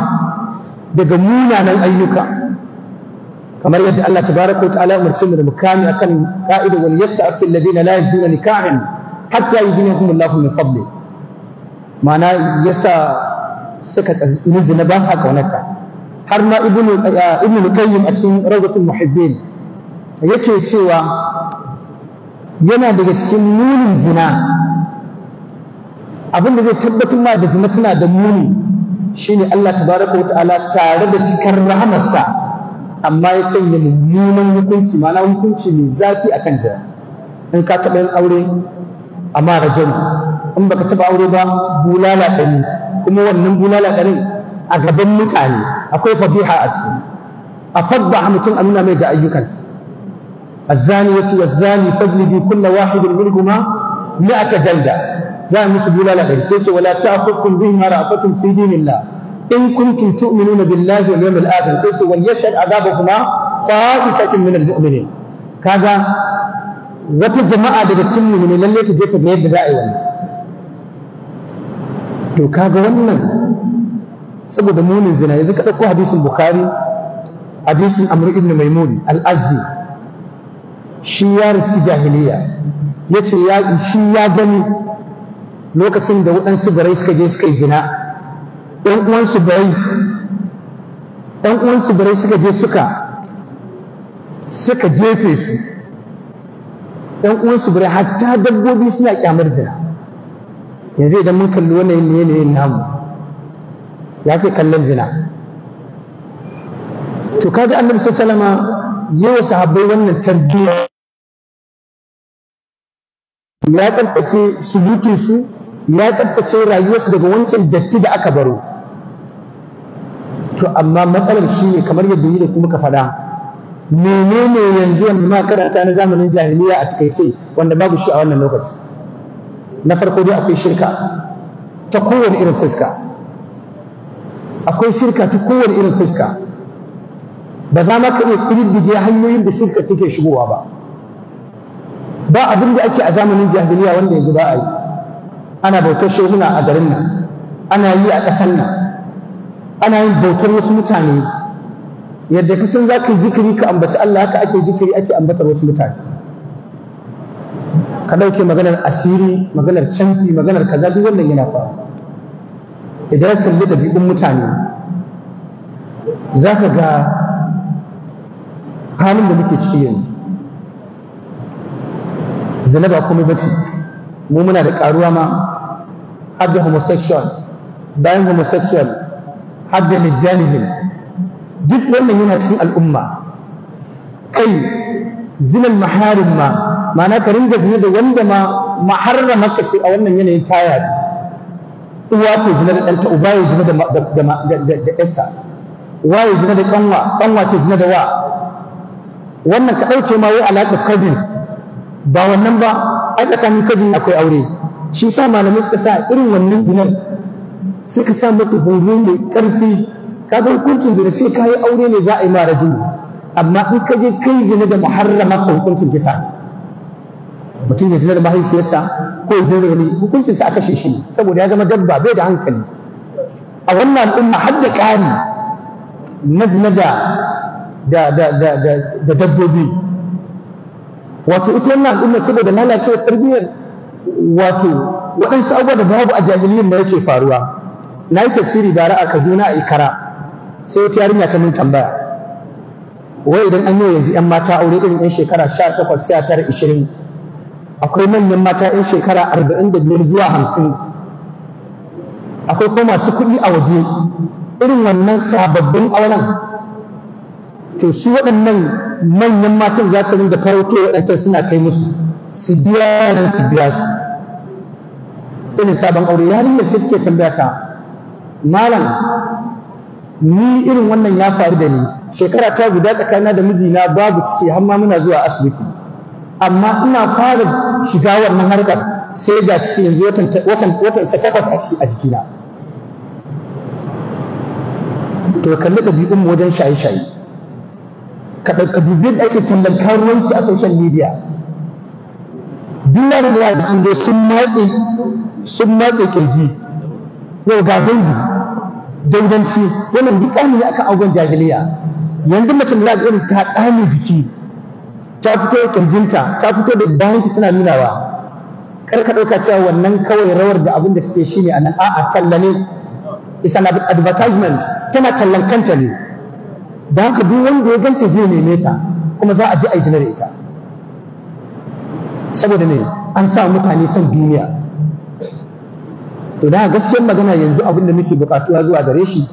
daga munanan ayyuka, kamar yadda Allah tabaraka wa ta'ala umarce mu da mu kame akan ka'ida wal yasta'fi alladhina la yajiduna nikahan hatta yughniyahum Allahu min fadli. Ma'ana yasa suka tsini zina ba sa kaunarta. Har ma ibnu qayyim a cikin rawdatul muhibbin yake cewa yana daga cikin munin zina, abin da zai tabbatar ma da zina tana da muni shine Allah tabaraka wa ta'ala tare da cikar rahamarsa amma ya sanya mummunan hukunci, ma'ana hukunci mai zafi akan zina. In ka taɓa yin aure amma rajul, in baka taɓa aure ba bulala ɗari, kuma wannan bulala ɗarin a gaban mutane akwai fadiha a ciki, a fadda mutum a nuna mai ga ayyukansa. الزانية والزاني فاجلدوا كل واحد منهما 100 جلدة، za a musu bulala ɗari. Sai ce wala ta'khudhukum bihima ra'afatun fi dinillah in kuntum tu'minuna billahi wal yawmil akhir. Sai ce wal yashhad adabahuma ta'ifatun min al-mu'minin. Kaga wata jama'a daga cikin mu'mini lalle ta je ta ga yadda za a yi wannan. To kaga wannan saboda munin zina. Yanzu ka ɗauko hadisin Bukhari, hadisin Amr ibn Maimun al-Azdi, shi ya riski jahiliya, yace ya shi ya gani lokacin da waɗansu barai suka je suka yi zina, ɗan uwansu barai suka je suka jefe su. Ɗan uwansu barai hatta dabbobi suna kyamar zina. Yanzu idan mun kalli wannan yanayin namu ya fi kallon zina. To kaga Annabi sallallahu alaihi wasallam yawa sahabbai wannan tarbiyya, ya tsaftace sulukinsu, ya tsaftace rayuwarsu daga wancan datti da aka baro. To amma matsalar shi ne kamar yadda yi da kuma ka faɗa, menene yanzu wanda ma karanta na zamanin jahiliya a takaice wanda babu shi a wannan lokaci? Na farko dai akwai shirka ta kowane irin fuska, akwai shirka ta kowane irin fuska. Ba za ma ka iya ƙididdige hanyoyin da shirka take shigowa ba. Ba abin da ake a zamanin jahiliya wanda yanzu ba a yi. Ana bautar shehuna a garin nan, ana yi a ƙasar nan, ana yin bautar wasu mutane. Yadda ka san za ka yi zikiri ka ambaci Allah, haka ake zikiri ake ambatar wasu mutane. Ka ɗauke maganar asiri, maganar canfi, maganar kaza, duk wannan yana faru. Idan ka kalli ɗabi'un mutane za ka ga halin da muke ciki yanzu. Zina ba komai bace, mu muna da karuwa ma har da homosexual, bayan homosexual har da lesbianism, duk wannan yana cikin al'umma. Kai zinan maharim ma, ma'ana ka ringa zina da wanda ma maharramaka ce a wannan yanayin taya. Uwa ce zina da ɗanta, uba ya zina da ƴarsa, uwa ya zina da ƙanwa, ƙanwa ce zina da wa. Wannan ka ɗauke ma wai alaƙar cousins, ba wannan ba, a tsakanin cousin akwai aure. Shi sa malamai suka sa irin wannan zinar suka sa mata horo mai ƙarfi. Kaga hukuncin zina sai ka yi aure ne za a yi ma rajulu, amma in ka je kai zina da muharrama ka hukuncin kisa. Mutum ya zina da mahaifiyarsa ko ya zina da wani, hukuncinsa a kashe shi saboda ya zama dabba, bai da hankali. A wannan al'umma har da ƙari na zina da dabbobi. Wato ita wannan al'umma saboda lalacewar tarbiyyar, wato waɗansu abubuwa da babu a jahiliyyar da yake faruwa. Na yi tafsiri bara a Kaduna a Ikara, sai wata yarinya ta mun tambaya, wai idan an yi yanzu 'yan mata aure irin 'yan shekara 18, 19, 20, akwai manyan mata 'yan shekara 45 zuwa 50, akwai kuma masu kuɗi a waje irin wannan sababbin auren, to su waɗannan manyan matan za su ringa farauto waɗancan suna kai musu, su biya yaran su biya su irin sabon aure. Yarinyar sai take tambaya ta, malam ni irin wannan ya faru da ni, shekara ta guda tsakanina da mijina babu ciki, har ma muna zuwa asibiti, amma ina fara shiga wannan harkar sai ga ciki yanzu watan sa 8 a ciki a jikina. To kalli ɗabi'un mu wajen shaye-shaye, ka dubi yadda ake tallan karuwanci a social media. Duk yaran da sun zo sun matse kirji, yau ga dangi danganci, wannan duk ƙani ne akan agon jahiliya. Yanzu mace da za irin ta ƙame jiki, ta fito kirjinta, ta fito da bayanta tana nunawa, kar ka ɗauka cewa wannan kawai rawar da abin da take shi ne a nan, a'a talla ne, it's an advertisement, tana tallan kanta ne. Da haka duk wanda ya ganta zai neme ta, kuma za a ji a yi zina da ita. Saboda me? An sa mutane son duniya. To da gaskiyar magana yanzu abin da muke buƙatuwa zuwa gare shi,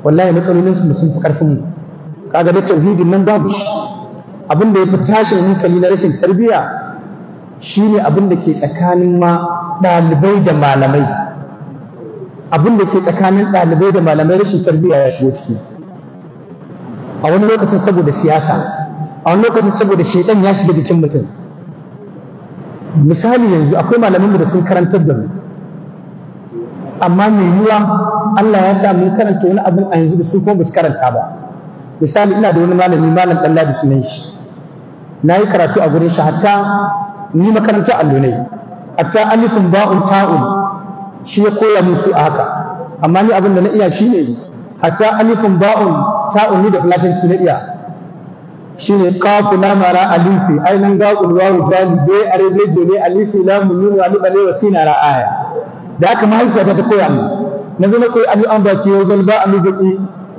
wallahi matsalolin su sun fi ƙarfin mu. Kaga da tauhidin nan babu shi. Abin da ya fi tashin hankali na rashin tarbiyya shine abin da ke tsakanin ma ɗalibai da malamai. Abin da ke tsakanin ɗalibai da malamai rashin tarbiyya ya shigo ciki. A wani lokacin saboda siyasa, a wani lokacin saboda shaidan ya shiga jikin mutum. Misali yanzu akwai malaman da sun karantar da mu, amma mai yiwuwa Allah ya sa mun karanta wani abin a yanzu da su kuma ba su karanta ba. Misali ina da wani malami, malam Ɗanladi sunan shi, na yi karatu a gurin shi, hatta ni makaranta allo ne, hatta alifin ba'un ta'un shi ya koya min su a haka. Amma ni abin da na iya shine hatta alifin ba'un ta'un ni da fulatanci na iya, shine qafu lam ra alifi ainan gaqul wawu jali be are be jole alifi lam nun wa alif wa sin ra aya. Da haka mahaifiyata ta koya min, na zo na koyi alif an baki yau zalba alif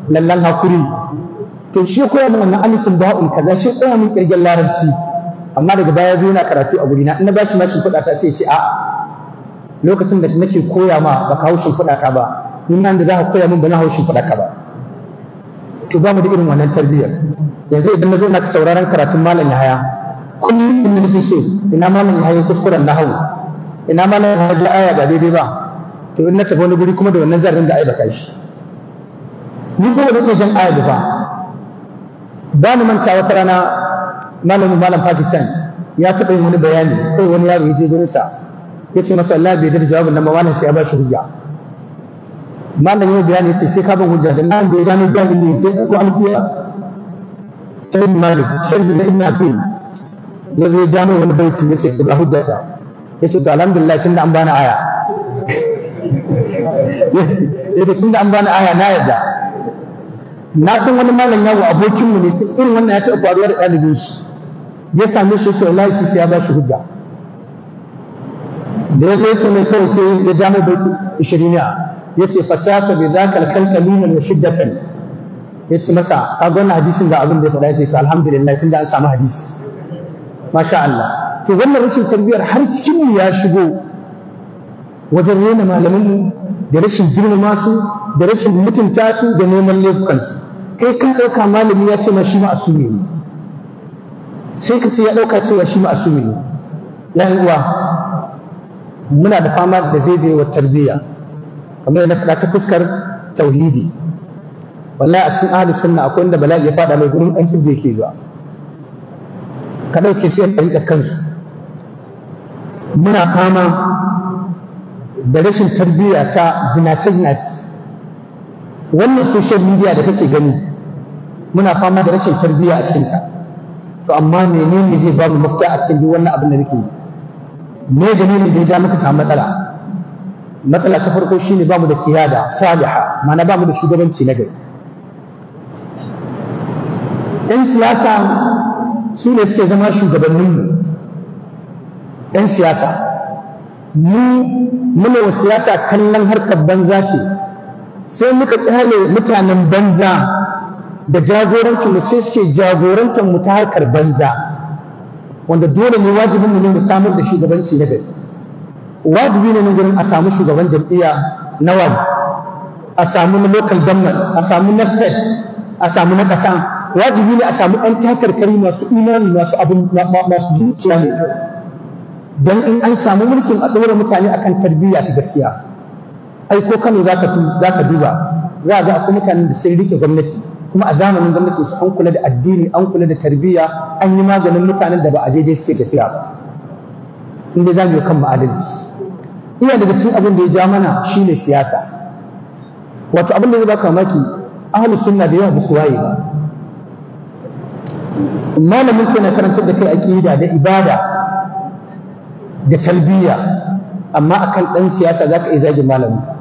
lallan hakuri. To shi koya min wannan alifin ba'un kaza, shi koya min kirgen larabci. Amma daga baya zo yana karatu a gurina, in na bashi ma shimfiɗa ta sai ya ce a'a, lokacin da nake koya ma baka hau shimfiɗa ta ba, ni ma da za ka koya min ba na hau shimfiɗa ka ba. To ba mu da irin wannan tarbiyyar. Yanzu idan na zo na sauraron karatun malam Yahaya, kullum in nake so ina malam Yahaya kuskuren nahawu, ina malam Yahaya da aya ba daidai ba, to in na tafi wani guri kuma da wannan zan ringa aibata shi. Ni kuma da jan aya ba ba ni manta wata rana malamin malam Pakistan ya taɓa yin wani bayani, kai wani yaro ya je gurinsa ya ce masa Allah bai da jawabin nan ba, malam sai ya ba shi hujja. Malam ya bayani ya ce sai ka ban hujja, da nan bai gano jahili ne sai ko alfiya ta ibn Malik sharhi na Ibn Aqil ya zo ya gano wani baiti ya ce ga hujja ta, ya ce to alhamdulillah tunda an bani aya, ya ce tunda an bani aya na yarda. Na san wani malam yawo abokinmu ne, sai irin wannan ya taɓa faruwa da ɗalibin shi, ya same shi ya ce wallahi shi sai ya ba shi hujja. Da ya zo sai mai kawai sai ya ja mai baiti ishiriniya, ya ce fasasa bi zakal kalkaliman wa shiddatan, ya ce masa ka ga wannan hadisin ga abin da ya faɗa, ya ce to alhamdulillah tunda an samu hadisi, masha Allah. To wannan rashin tarbiyyar har cikin ya shigo wajen rena malamanmu da rashin girmama su da rashin mutunta su da neman laifukansu. Kai ka ɗauka malami ya ce ma shi ma'asumi ne, sai ka ce ya ɗauka cewa shi ma'asumi ne. Ya uwa, muna da fama da zaizayewar tarbiyya kamar yadda faɗa ta fuskar tauhidi. Wallahi a cikin ahlus sunna akwai wanda bala'i ya faɗa mai gurin ɗan tsibbi yake zuwa, ka ɗauke su yan ɗariƙar kansu. Muna fama da rashin tarbiyya ta zinace-zinace. Wannan social media da kake gani, muna fama da rashin tarbiyya a cikinta. To amma menene zai ba mu mafita a cikin duk wannan abin da muke yi? Me dalilin da ya ja muka samu matsala? Matsala ta farko shine ba mu da qiyada saliha, ma'ana ba mu da shugabanci na gari. Yan siyasa su ne suke zama shugabanninmu. Yan siyasa, mu muna wa siyasa kallon harkar banza ce, sai muka kyale mutanen banza da jagorancin mu, sai suke jagorantar mu ta harkar banza, wanda dole ne wajibin mu ne mu samar da shugabanci na gari. Wajibi ne nan gurin a samu shugaban jam'iyya na ward, a samu na local government, a samu na state, a samu na ƙasa. Wajibi ne a samu ɗan takarkari masu imani, masu abin, masu zuciya ne, don in an samu mulkin a ɗora mutane akan tarbiyya ta gaskiya. Ai ko Kano za ka duba, za ga akwai mutanen da sun rike gwamnati, kuma a zamanin gwamnati su an kula da addini, an kula da tarbiyya, an yi maganin mutanen da ba a daidai suke tafiya ba. In dai za mu yi kan adalci. Iya daga cikin abin da ya ja mana shine siyasa. Wato abin da zai baka mamaki, ahlus sunna da yawa ba su waye ba. Malamin ka na karantar da kai aqida da ibada da talbiya, amma akan dan siyasa zaka iya zagin malamin ka,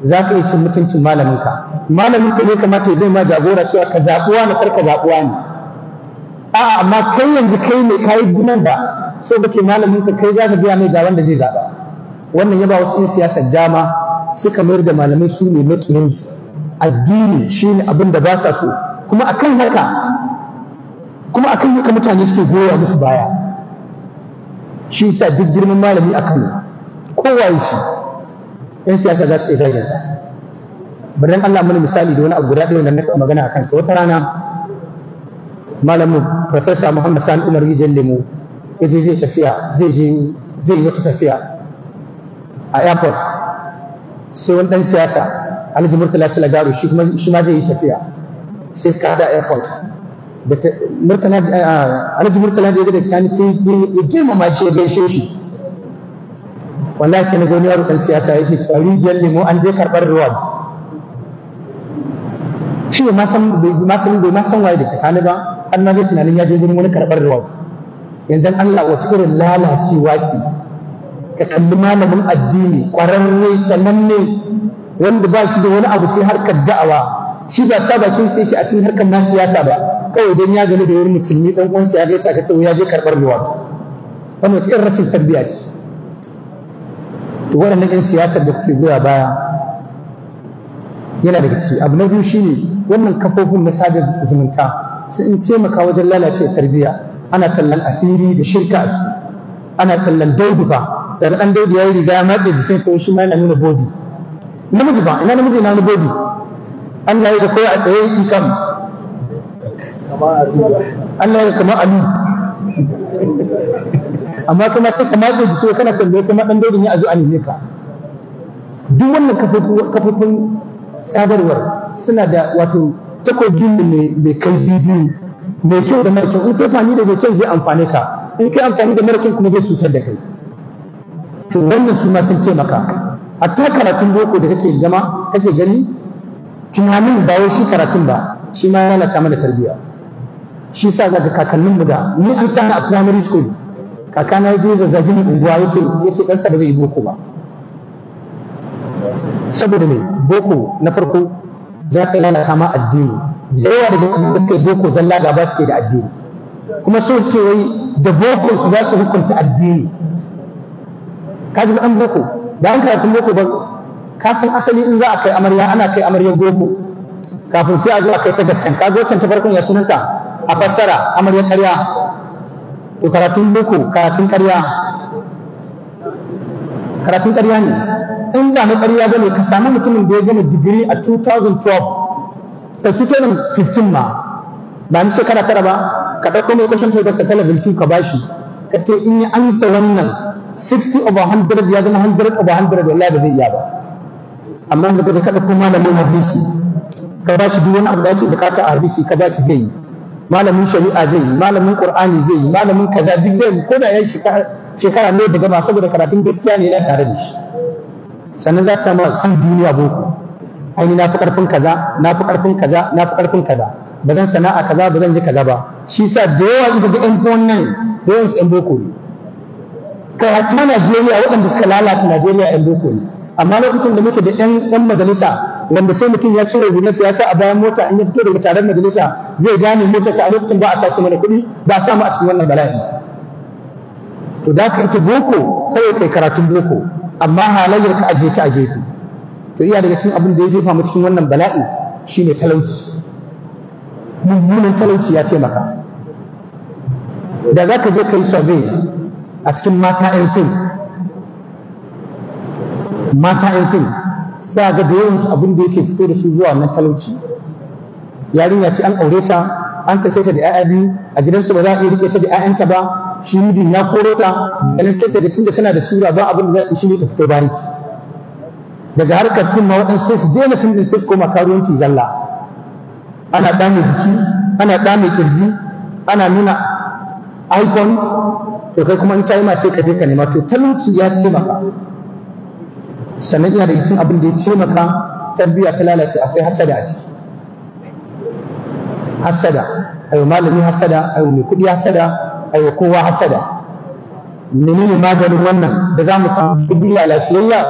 zaka iya cin mutuncin malamin ka. Malamin ka ne kamata zai ma jagora cewa ka zaɓuwa na kar ka zaɓuwa ne. A'a, amma kai yanzu kai ne kai gunan da so kake malamin ka kai zaka biya mai ga wanda zai zaɓa. Wannan ya ba wasu 'yan siyasar dama suka mayar da malamai su ne maƙiyansu. Addini shine abin da ba sa so, kuma akan haka mutane suke goya musu baya. Shi yasa duk girman malami a Kano, kowaye shi, 'yan siyasa za su iya zagin sa. Bari dan Allah mana misali da wani abu guda ɗaya da na taɓa magana a kansa. Wata rana malamin Professor Muhammad Sani Umar Rijiyar Lemo ya je zai tafiya, zai je zai yi wata tafiya a airport, sai wani ɗan siyasa Alhaji Murtala Salagaro shi kuma shi ma zai yi tafiya, sai suka haɗa airport. Murtala, Alhaji Murtala da ya ga da Sani sai ya girmama shi, ya gaishe shi. Wallahi sai na ga wani yaro ɗan siyasa yake cewa Rijiyar Lemo an je karɓar reward. Shi bai ma san waye da Sani ba, har ma zai tunanin ya je gurin wani karɓar reward. Yanzu Allah wata irin lalacewa ce ka kalli malamin addini ƙwararre sananne wanda ba shi da wani abu sai harkar da'awa, shi ba sa bakin sai yake a cikin harkar na siyasa ba, kawai don ya gani da wani musulmi ɗan uwansa ya gaisa ka ce ya je karɓar reward. Wannan wata irin rashin tarbiyya ce. To waɗannan 'yan siyasar da kuke goya baya yana daga ciki. Abu na biyu shine wannan kafofin na sada zumunta sun taimaka wajen lalace tarbiyya. Ana tallan asiri da shirka a ciki, ana tallan daudu ba, daga ɗan daudu ya yi riga ya matse jikin sa, shi ma yana nuna body. Namiji ba, ina namiji na nuna body? Allah ya ga kowa a tsaye yake kam, Allah ya kamar alu, amma kuma sai ka matse jiki kana kallo kuma ɗan daudun ya azo a neme ka. Duk wannan kafofin sadarwar suna da wato takobi mai kai biyu, mai kyau da mara kyau. In kai amfani da mai kyau zai amfane ka, in kai amfani da mara kyau kuma zai cutar da kai. To wannan su ma sun taimaka. Hatta karatun boko da kake zama kake gani, tunanin ba wai shi karatun ba, shi ma ya lalata mana tarbiyya. Shi yasa zaka kakannin mu da ni an sani a primary school, kakana ya je zazzagin unguwa yace ɗansa ba zai yi boko ba. Saboda me? Boko na farko za ta lalata ma addini. Da yawa daga cikin da suke boko zalla gaba suke da addini, kuma so suke wai da boko su za su hukunta addini. Ka ji an boko da an karatun boko ba, ka san asali in za a kai amarya ana kai amaryar boko kafin sai a zo a kai ta gaskan. Ka ga wancan ta farkon ya sunanta a fassara amaryar ƙarya. To karatun boko karatun ƙarya, karatun ƙarya ne. In ba na ƙarya ba ne, ka samu mutumin da ya gama digiri a 2012 da 2015 ma, ba ni shekara tara ba, ka ɗauko mai question paper sa ta level 2 ka bashi, ka ce in ya amsa wannan 60 over 100 ya zama 100 over 100, wallahi ba zai iya ba. Amma yanzu ka ɗauko malamin hadisi ka bashi duk wani abu da ake bukata a hadisi ka bashi zai yi, malamin shari'a zai yi, malamin qur'ani zai yi, malamin kaza duk zai yi, ko da ya shekara ne daga ba, saboda karatun gaskiya ne yana tare da shi. Sannan za ta ma san duniya boko, ai na fi karfin kaza, na fi karfin kaza, na fi karfin kaza, ba zan sana'a kaza, ba zan yi kaza ba. Shi sa da yawa in ga yan wannan da yawan su yan boko ne. Kai hatta Najeriya waɗanda suka lalata Najeriya yan boko ne. Amma lokacin da muke da yan majalisa wanda sai mutum ya cire hular siyasa a bayan mota in ya fito daga taron majalisa zai gane motarsa, a lokacin ba a sace mana kuɗi, ba a samu a cikin wannan bala'i. To da ka ita boko kawai kai karatun boko, amma halayyar ka ajiye ta a gefe. To iya daga cikin abin da ya jefa mu cikin wannan bala'i shine talauci. Mummunan talauci ya taimaka. Da za ka je ka yi survey a cikin mata 'yan fim, mata 'yan fim sa ga da yawansu abin da yake fito da su zuwa wannan talauci. Yarinya ce an aure ta, an sake ta da 'ya'ya biyu a gidansu, ba za a iya rike ta da 'ya'yanta ba, shi mijin ya koro ta, ganin sai ta ga tunda tana da sura ba abin da za a shi ne ta fito bari. Daga harkar fim ma waɗansu sai su daina fim ɗin sai su koma karuwanci zalla. Ana ɗame jiki, ana ɗame kirji, ana nuna icon, to kai kuma in ta yi ma sai ka je ka nema. To talauci ya taimaka. Sannan ina da cikin abin da ya taimaka tarbiyya ta lalace akwai hasada a ciki. Hasada, ayo malami hasada, ayo mai kuɗi hasada, ayo kowa hasada. Menene maganin wannan da za mu samu tarbiyya lafiyayya?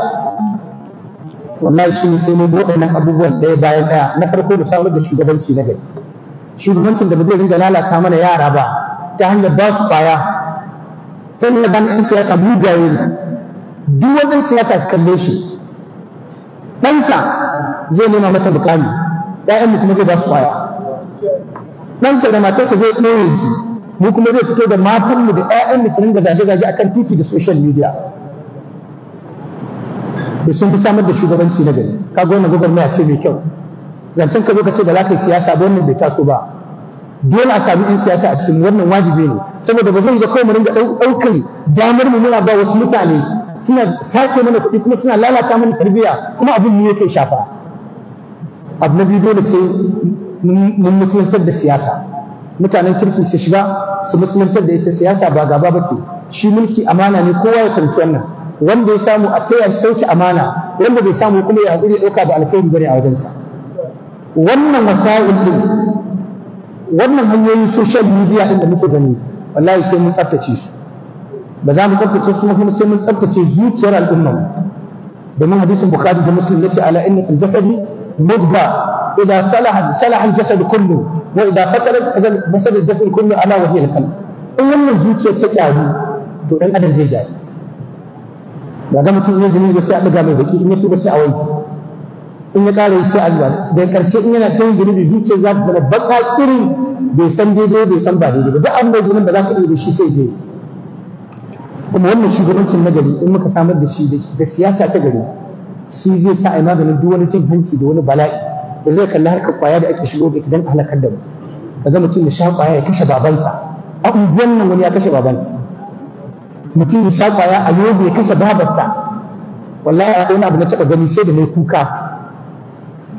Wallahi shi ne sai mun bi waɗannan abubuwan ɗaya bayan ɗaya. Na farko mu samar da shugabanci na gari, shugabancin da ba zai ringa lalata mana yara ba ta hanyar ba su kwaya. Ta hanyar ban 'yan siyasa mugaye ne. Duk wani siyasa ka kalle shi, ɗansa zai nema masa mukami, ‘ya'yanmu kuma zai ba su kwaya. Ɗansa da matarsa zai ɗore su, mu kuma zai fito da matanmu da ‘ya'yanmu su ringa zage-zage akan titi da social media. Da sun fi samar da shugabanci na gari. Kaga wannan gwagwarmaya ce mai kyau. Zancen ka zo ka ce ba za ka yi siyasa ba, wannan bai taso ba. Dole a sami 'yan siyasa a cikin wannan, wajibi ne, saboda ba zai ga kawai mu ringa ɗaukar damar mu muna ba wasu mutane suna sace mana kuɗi kuma suna lalata mana tarbiyya, kuma abin mu yake shafa. Abu na biyu, dole sai mun musuluntar da siyasa. Mutanen kirki su shiga su musuluntar da ita. Siyasa ba gaba ba ce, shi mulki amana ne, kowa ya fahimci wannan. Wanda ya samu a taya shi sauke amana, wanda bai samu kuma ya haƙuri ya ɗauka ba alkhairi bane a wajensa. Wannan wasa'il din, wannan hanyoyin social media din da muke gani, wallahi sai mun tsaftace su. Ba za mu tsaftace su kuma sai mun tsaftace zuciyar al'umma. Domin hadisin Bukhari da Muslim yace ala inna fil jasadi mudga idza salaha salaha al jasad kullu wa idza fasadat fasada al jasad kullu ala wa hiya al qalb. In wannan zuciyar ta kyaru, to dan adam zai gyaru. Ba ga mutum yin zunubi sai a ɗaga mai baki, in ya tuba sai a wanke, in ya ƙara sai a zuwa. Da ƙarshe in yana ta yin zunubi zuciyar za ta zama baƙa irin, bai san daidai bai san ba daidai ba, duk abin da gurin ba za ka iya da shi sai je. Kuma wannan shugabancin na gari in muka samar da shi da siyasa ta gari, shi zai sa a yi maganin duk wani cin hanci da wani bala'i da zai kalli harkar kwaya da ake shigo da ita don halakar da mu. Kaga mutum ya sha kwaya ya kashe babansa a unguwan nan, wani ya kashe babansa. Mutum ya sha kwaya a Yobe ya kashe babarsa. Wallahi a wani abu na taɓa gani sai da na kuka.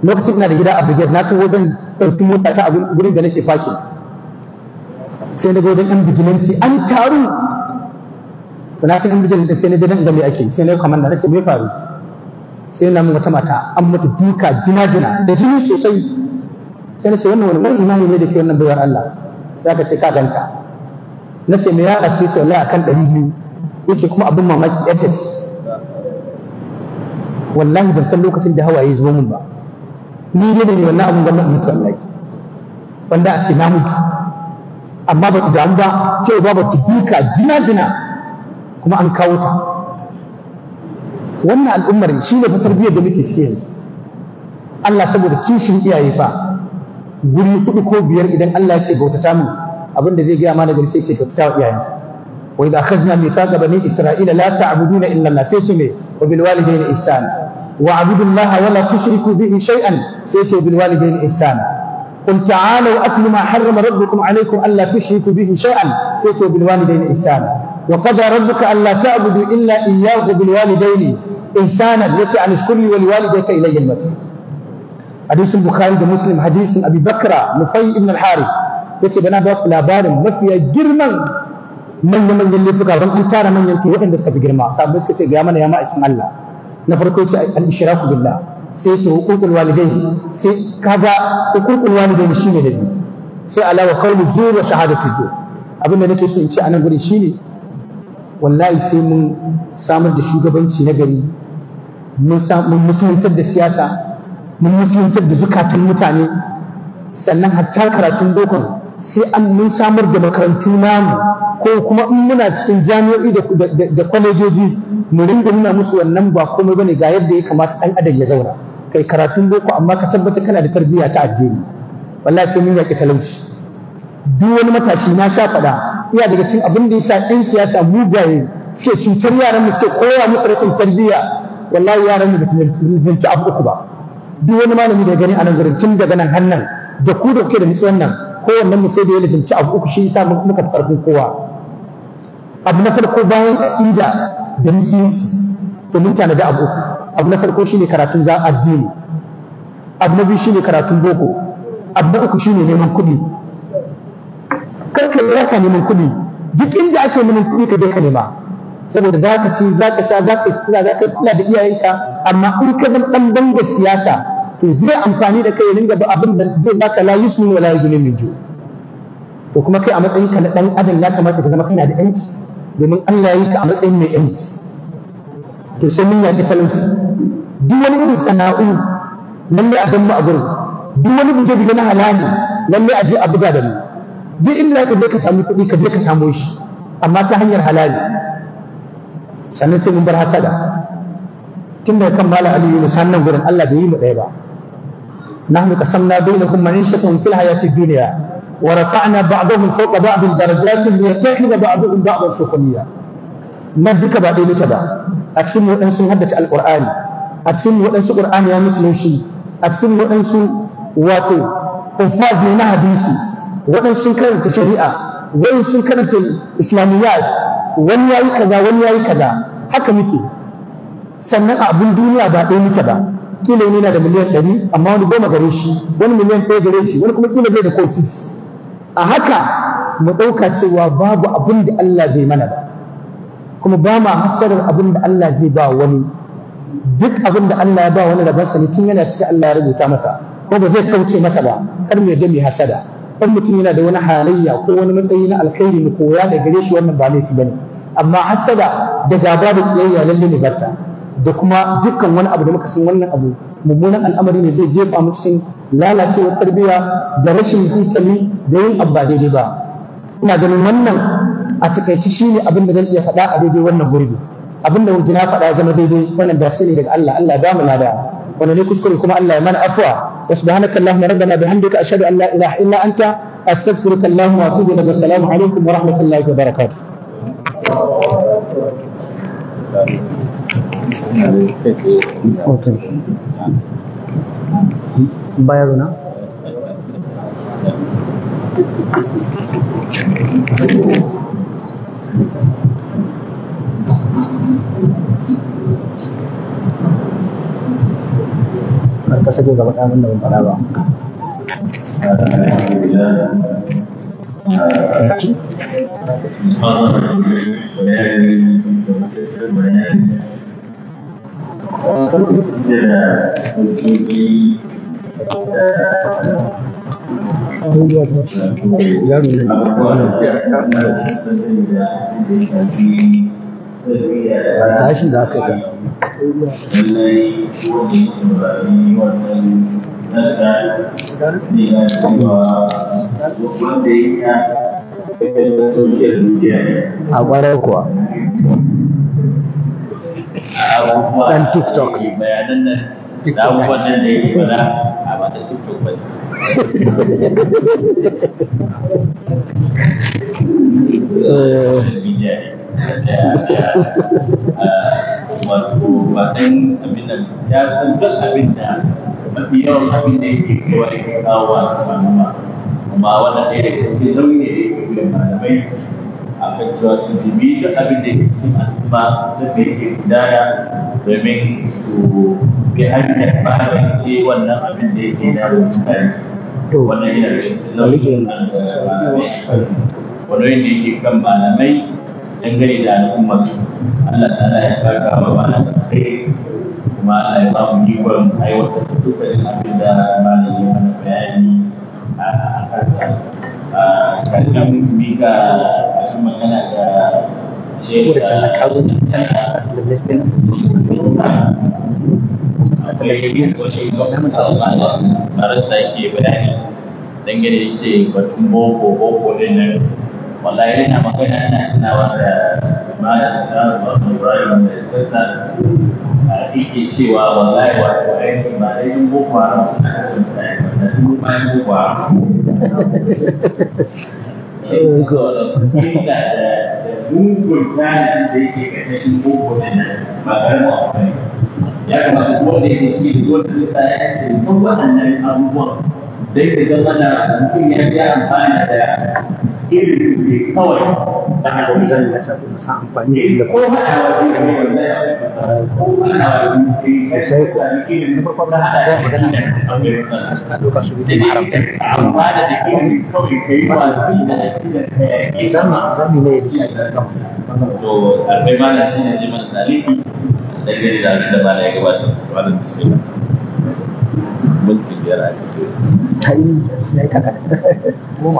Lokacin ina da gida a Brigade, na taho zan ɗauki mota ta a gurin da nake fakin, sai na ga wajen ɗan bijilanci an taru. To na san ɗan bijilanci, sai na je dan ga me ake. Sai na kwamanda, na ce me faru? Sai na mun wata mata an mata duka jina jina da jini sosai. Sai na ce wannan wani mara imani ne da ke wannan baiwar Allah? Sai aka ce ka ganta. Na ce me ya haɗa su? Ce wallahi akan 200. Yace kuma abin mamaki yadda ce. Wallahi ban san lokacin da hawaye zuwa mun ba. Ni dai da ni wannan abin gwamnati mutu, wallahi wanda a ce na mutu, amma ba ta damu ba, ce ba ta duka jina jina kuma an kawo ta. Wannan al'ummar shi ne fa tarbiyyar da muke ciki yanzu. Allah saboda kishin iyaye fa, guri hudu ko biyar idan Allah ya ce bautata mu, abin da zai gaya mana gari sai ce bautata wa iyaye. Wa idza akhadna mithaqa bani isra'ila la ta'buduna illa Allah, sai ce me? Wa bil walidayni ihsana wa abudu Allah wa la tushriku bihi shay'an, sai ce bil walidayni ihsana. قل تعالوا أتل ما حرم ربكم عليكم ألا تشركوا به شيئا، سيتوا بالوالدين إحسانا. وقضى ربك ألا تعبدوا إلا إياه بالوالدين إحسانا، يتي أن اشكر لي ولوالديك إلي المصير. حديث البخاري ومسلم، حديث أبي بكر نفي بن الحارث، yace bana ba ku labarin mafiya girman manya-manyan laifuka don an tara manyan to waɗanda suka fi girma. Sabbin suka ce ga mana ya ma'aikin Allah. Na farko ce al-ishraku billah, sai ce huququl walidain, sai kaga huququl walidain shine da biyu, Sai ala wa qawlu zur wa shahadatu zur. Abin da nake so in ce a nan gurin shine wallahi sai mun samar da shugabanci na gari, mun musuluntar da siyasa, mun musuluntar da zukatan mutane, sannan hatta karatun bokon sai an mun samar da makarantu namu, ko kuma in muna cikin jami'o'i da kwalejoji mu ringa nuna musu wannan ba komai bane, ga yadda ya kamata ɗan adam ya zauna kai karatun boko amma ka tabbata kana da tarbiyya ta addini. Wallahi sai mun yaƙi talauci. Duk wani matashi na sha faɗa, iya daga cikin abin da yasa ɗan siyasa mugaye suke cutar yaran mu, suke koya musu rashin tarbiyya, wallahi yaran mu ba su zanci abu uku ba. Duk wani malami da gani a nan gurin tun daga nan hannan da ku da kuke da nutsuwan nan, kowannen mu sai da ya lazimci abu uku, shi yasa muka fi ƙarfin kowa. Abu na farko bayan aƙida da musulunci, to mun tanadi abu uku. Abu na farko shine karatun za addini, abu na biyu shine karatun boko, abu na uku shine neman kuɗi. Kar ka yi raka neman kuɗi, duk inda ake neman kuɗi ka je ka nema, saboda za ka ci, za ka sha, za ka yi za ka kula da iyayenka. Amma in ka zama ɗan bangar siyasa, to zai amfani da kai ya ringa abin da zai baka la yusmin wa la yughni min ju. To kuma kai a matsayinka na ɗan adam ya kamata ka zama kana da ƴanci, domin Allah ya yi ka a matsayin mai ƴanci. To sai mun yaƙi talauci. Duk wani irin sana'u lalle a gan mu a gurin, duk wani buge-buge na halali lalle a je a buga da mu. Duk inda ka je ka samu kuɗi ka je ka samo shi, amma ta hanyar halali. Sannan sai mun bar hasada. Tun daga kan Malam Aliyu Yunus nan gurin Allah bai yi mu ɗaya ba. Nahnu qasamna bainahum ma'ishatahum fil hayati dunya wa rafa'na ba'dahum fawqa ba'din darajatin liyattakhidha ba'dahum ba'dan sukhriya. Nan duka ba ɗaya muke ba. A cikin mu waɗansu haddace alƙur'ani, a cikin mu waɗansu ƙur'ani ya musu laushi, a cikin mu waɗansu wato ufaz ne na hadisi, waɗansu sun karanta shari'a, waɗansu sun karanta islamiyyat, wani yayi kaza, wani yayi kaza, haka muke. Sannan a abin duniya ba ɗaya muke ba. Kila wani yana da miliyan 100, amma wani 10 gare shi, wani miliyan 1 gare shi, wani kuma kila bai da ko sisi. A haka mu ɗauka cewa babu abin da Allah bai mana ba, kuma ba ma hasarar abin da Allah zai ba wani. Duk abin da Allah ya ba wani rabansa ne tun yana cikin Allah ya rubuta masa, ko ba zai kauce masa ba. Kar mu yadda mu hasada. In mutum yana da wani halayya ko wani matsayi na alkhairi mu koya da gare shi, wannan ba laifi bane. Amma hasada da gaba da kiyayya lalle ne barta, da kuma dukkan wani abu da muka san wannan abu mummunan al'amari ne zai jefa mu cikin lalacewar tarbiyya da rashin hankali da yin abu ba daidai ba. Ina ganin wannan a takaice shine abin da zan iya faɗa a daidai wannan gurbi. Abin da na faɗa ya zama daidai, wannan da ne daga Allah, Allah ya bamu lada. Wannan ne kuskure kuma Allah ya mana afwa. Wa subhanaka allahumma rabbana bihamdika ashhadu an la ilaha illa anta astaghfiruka allahumma wa atubu ilaik. Assalamu alaikum wa rahmatullahi wa barakatuh. Okay. Bayar na? Ka sake gaba ɗanin da ban faɗa ba. Tashin da aka yi.
Lallai wanda ya saurari wannan nasa ne na cewa wanda ya yi social media ne.
A ƙwarai kuwa.
Ɗan
TikTok.
Bayanan nan da abubuwan nan da yake faɗa a ba ta TikTok ba ne. Social media ne. Wato ba ɗan abin nan ya san duk abin da mafi yawan abin da yake kaiwa yake kawo a al'umma, kuma wannan ɗaya daga cikin nauyi ne da yake wuyan malamai a kan cewa su bibi duk abin da yake cikin al'umma sun da yake gudana domin su bi hanyar magance wannan abin da yake damun mutane. Wannan yana da cikin nauyin malamai, wani da yake kan malamai dangane da al'ummar su. Allah ta'ala ya saka wa malam kai, kuma Allah ya ba mu ikon aiwatar da dukkanin abin da malam ya mana bayani a kansa. Kafin mika abin magana ga Marasa ke bayani dangane da ce batun boko boko din nan, wallahi yana magana yana tunawa da malam Ibrahim da kansa yake cewa wallahi wato ainihin ba dai yin boko haram suna kashe mutane ba, da duk bayan boko haram illa da mugun tanadin da yake ƙarƙashin boko din nan ba ƙaramin abu ne. Ya kamata duk wanda yake ci da wanda zai sa ya ce san waɗannan abubuwan dai ya zama na mutum ya biya amfana da irin ne kawai
da haka zan yi ta kuma san amfani da
ko haɗawa zai yi wallahi ko haɗawa zai
sosai ko
ilimin
na farko na haɗa da magana da suka ɗauka su bi haram
amfana da ilimin kawai ka yi watsi da aƙidar ka yaƙi
zan zan ne da
to akwai malam shi ne zai mana tarihi dangane da abin da malam ya gabatar. Malam, bismillah, minti 5 aka ce.
Ta yi ya yi kaka 10.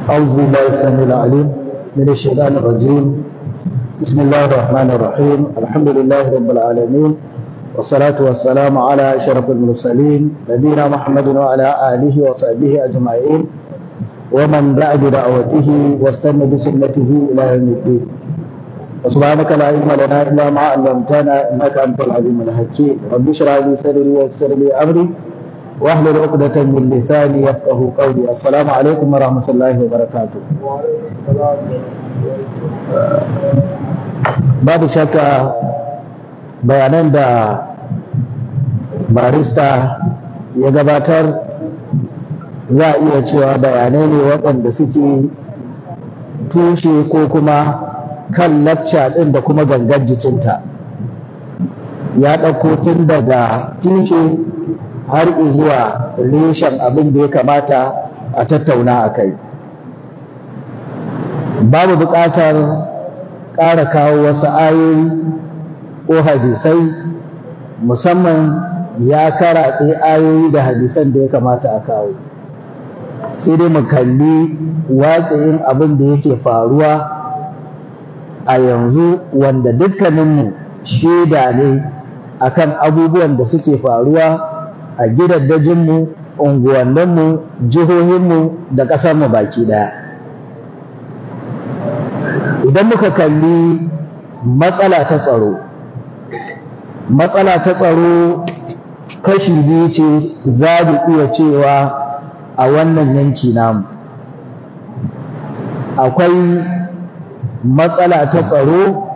أعوذ بالله السميع العليم من الشيطان الرجيم. بسم الله الرحمن الرحيم. الحمد لله رب العالمين، والصلاة والسلام على أشرف المرسلين، نبينا محمد وعلى آله وصحبه أجمعين، ومن دعا بدعوته واستنى بسنته إلى يوم الدين. وسبحانك لا علم لنا إلا ما علمتنا إنك أنت العليم الحكيم. رب اشرح لي صدري ويسر لي أمري واحلل عقدة من لساني يفقه قولي. السلام عليكم ورحمة الله وبركاته. Babu shakka bayanan da barista ya gabatar za a iya cewa bayanai ne waɗanda suke tushe ko kuma kan lacca ɗin da kuma gangan jikinta. Ya ɗauko tun daga tushe har zuwa reshen abin da ya kamata a tattauna a kai. Babu buƙatar ƙara kawo wasu ayoyi ko hadisai, musamman ya karaɗe ayoyi da hadisan da ya kamata a kawo. Sai dai mu kalli waƙi'in abin da yake faruwa a yanzu, wanda dukkaninmu shaida ne akan abubuwan da suke faruwa a gidaddajinmu, unguwanninmu, jihohinmu da ƙasarmu baki ɗaya. Idan muka kalli matsala ta tsaro, matsala ta tsaro kashi biyu ce za mu iya cewa a wannan yanki namu. Akwai matsala ta tsaro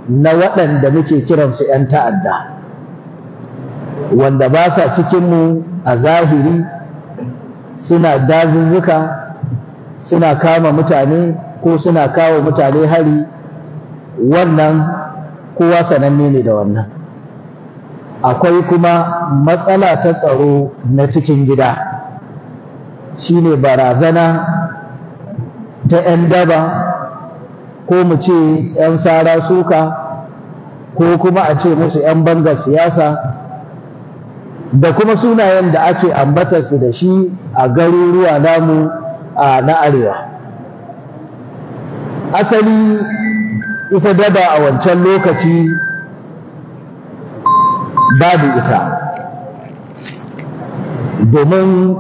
na waɗanda muke kiransu 'yan ta'adda, wanda ba sa cikinmu a zahiri, suna dazuzzuka, suna kama mutane ko suna kawo mutane hari. Wannan kowa sananne ne da wannan. Akwai kuma matsala ta tsaro na cikin gida, shine barazana ta 'yan daba, ko mu ce 'yan sara suka, ko kuma a ce musu 'yan bangar siyasa, da kuma sunayen da ake ambatarsu da shi a garuruwa namu a na arewa. Asali ita daba a wancan lokaci babu ita, domin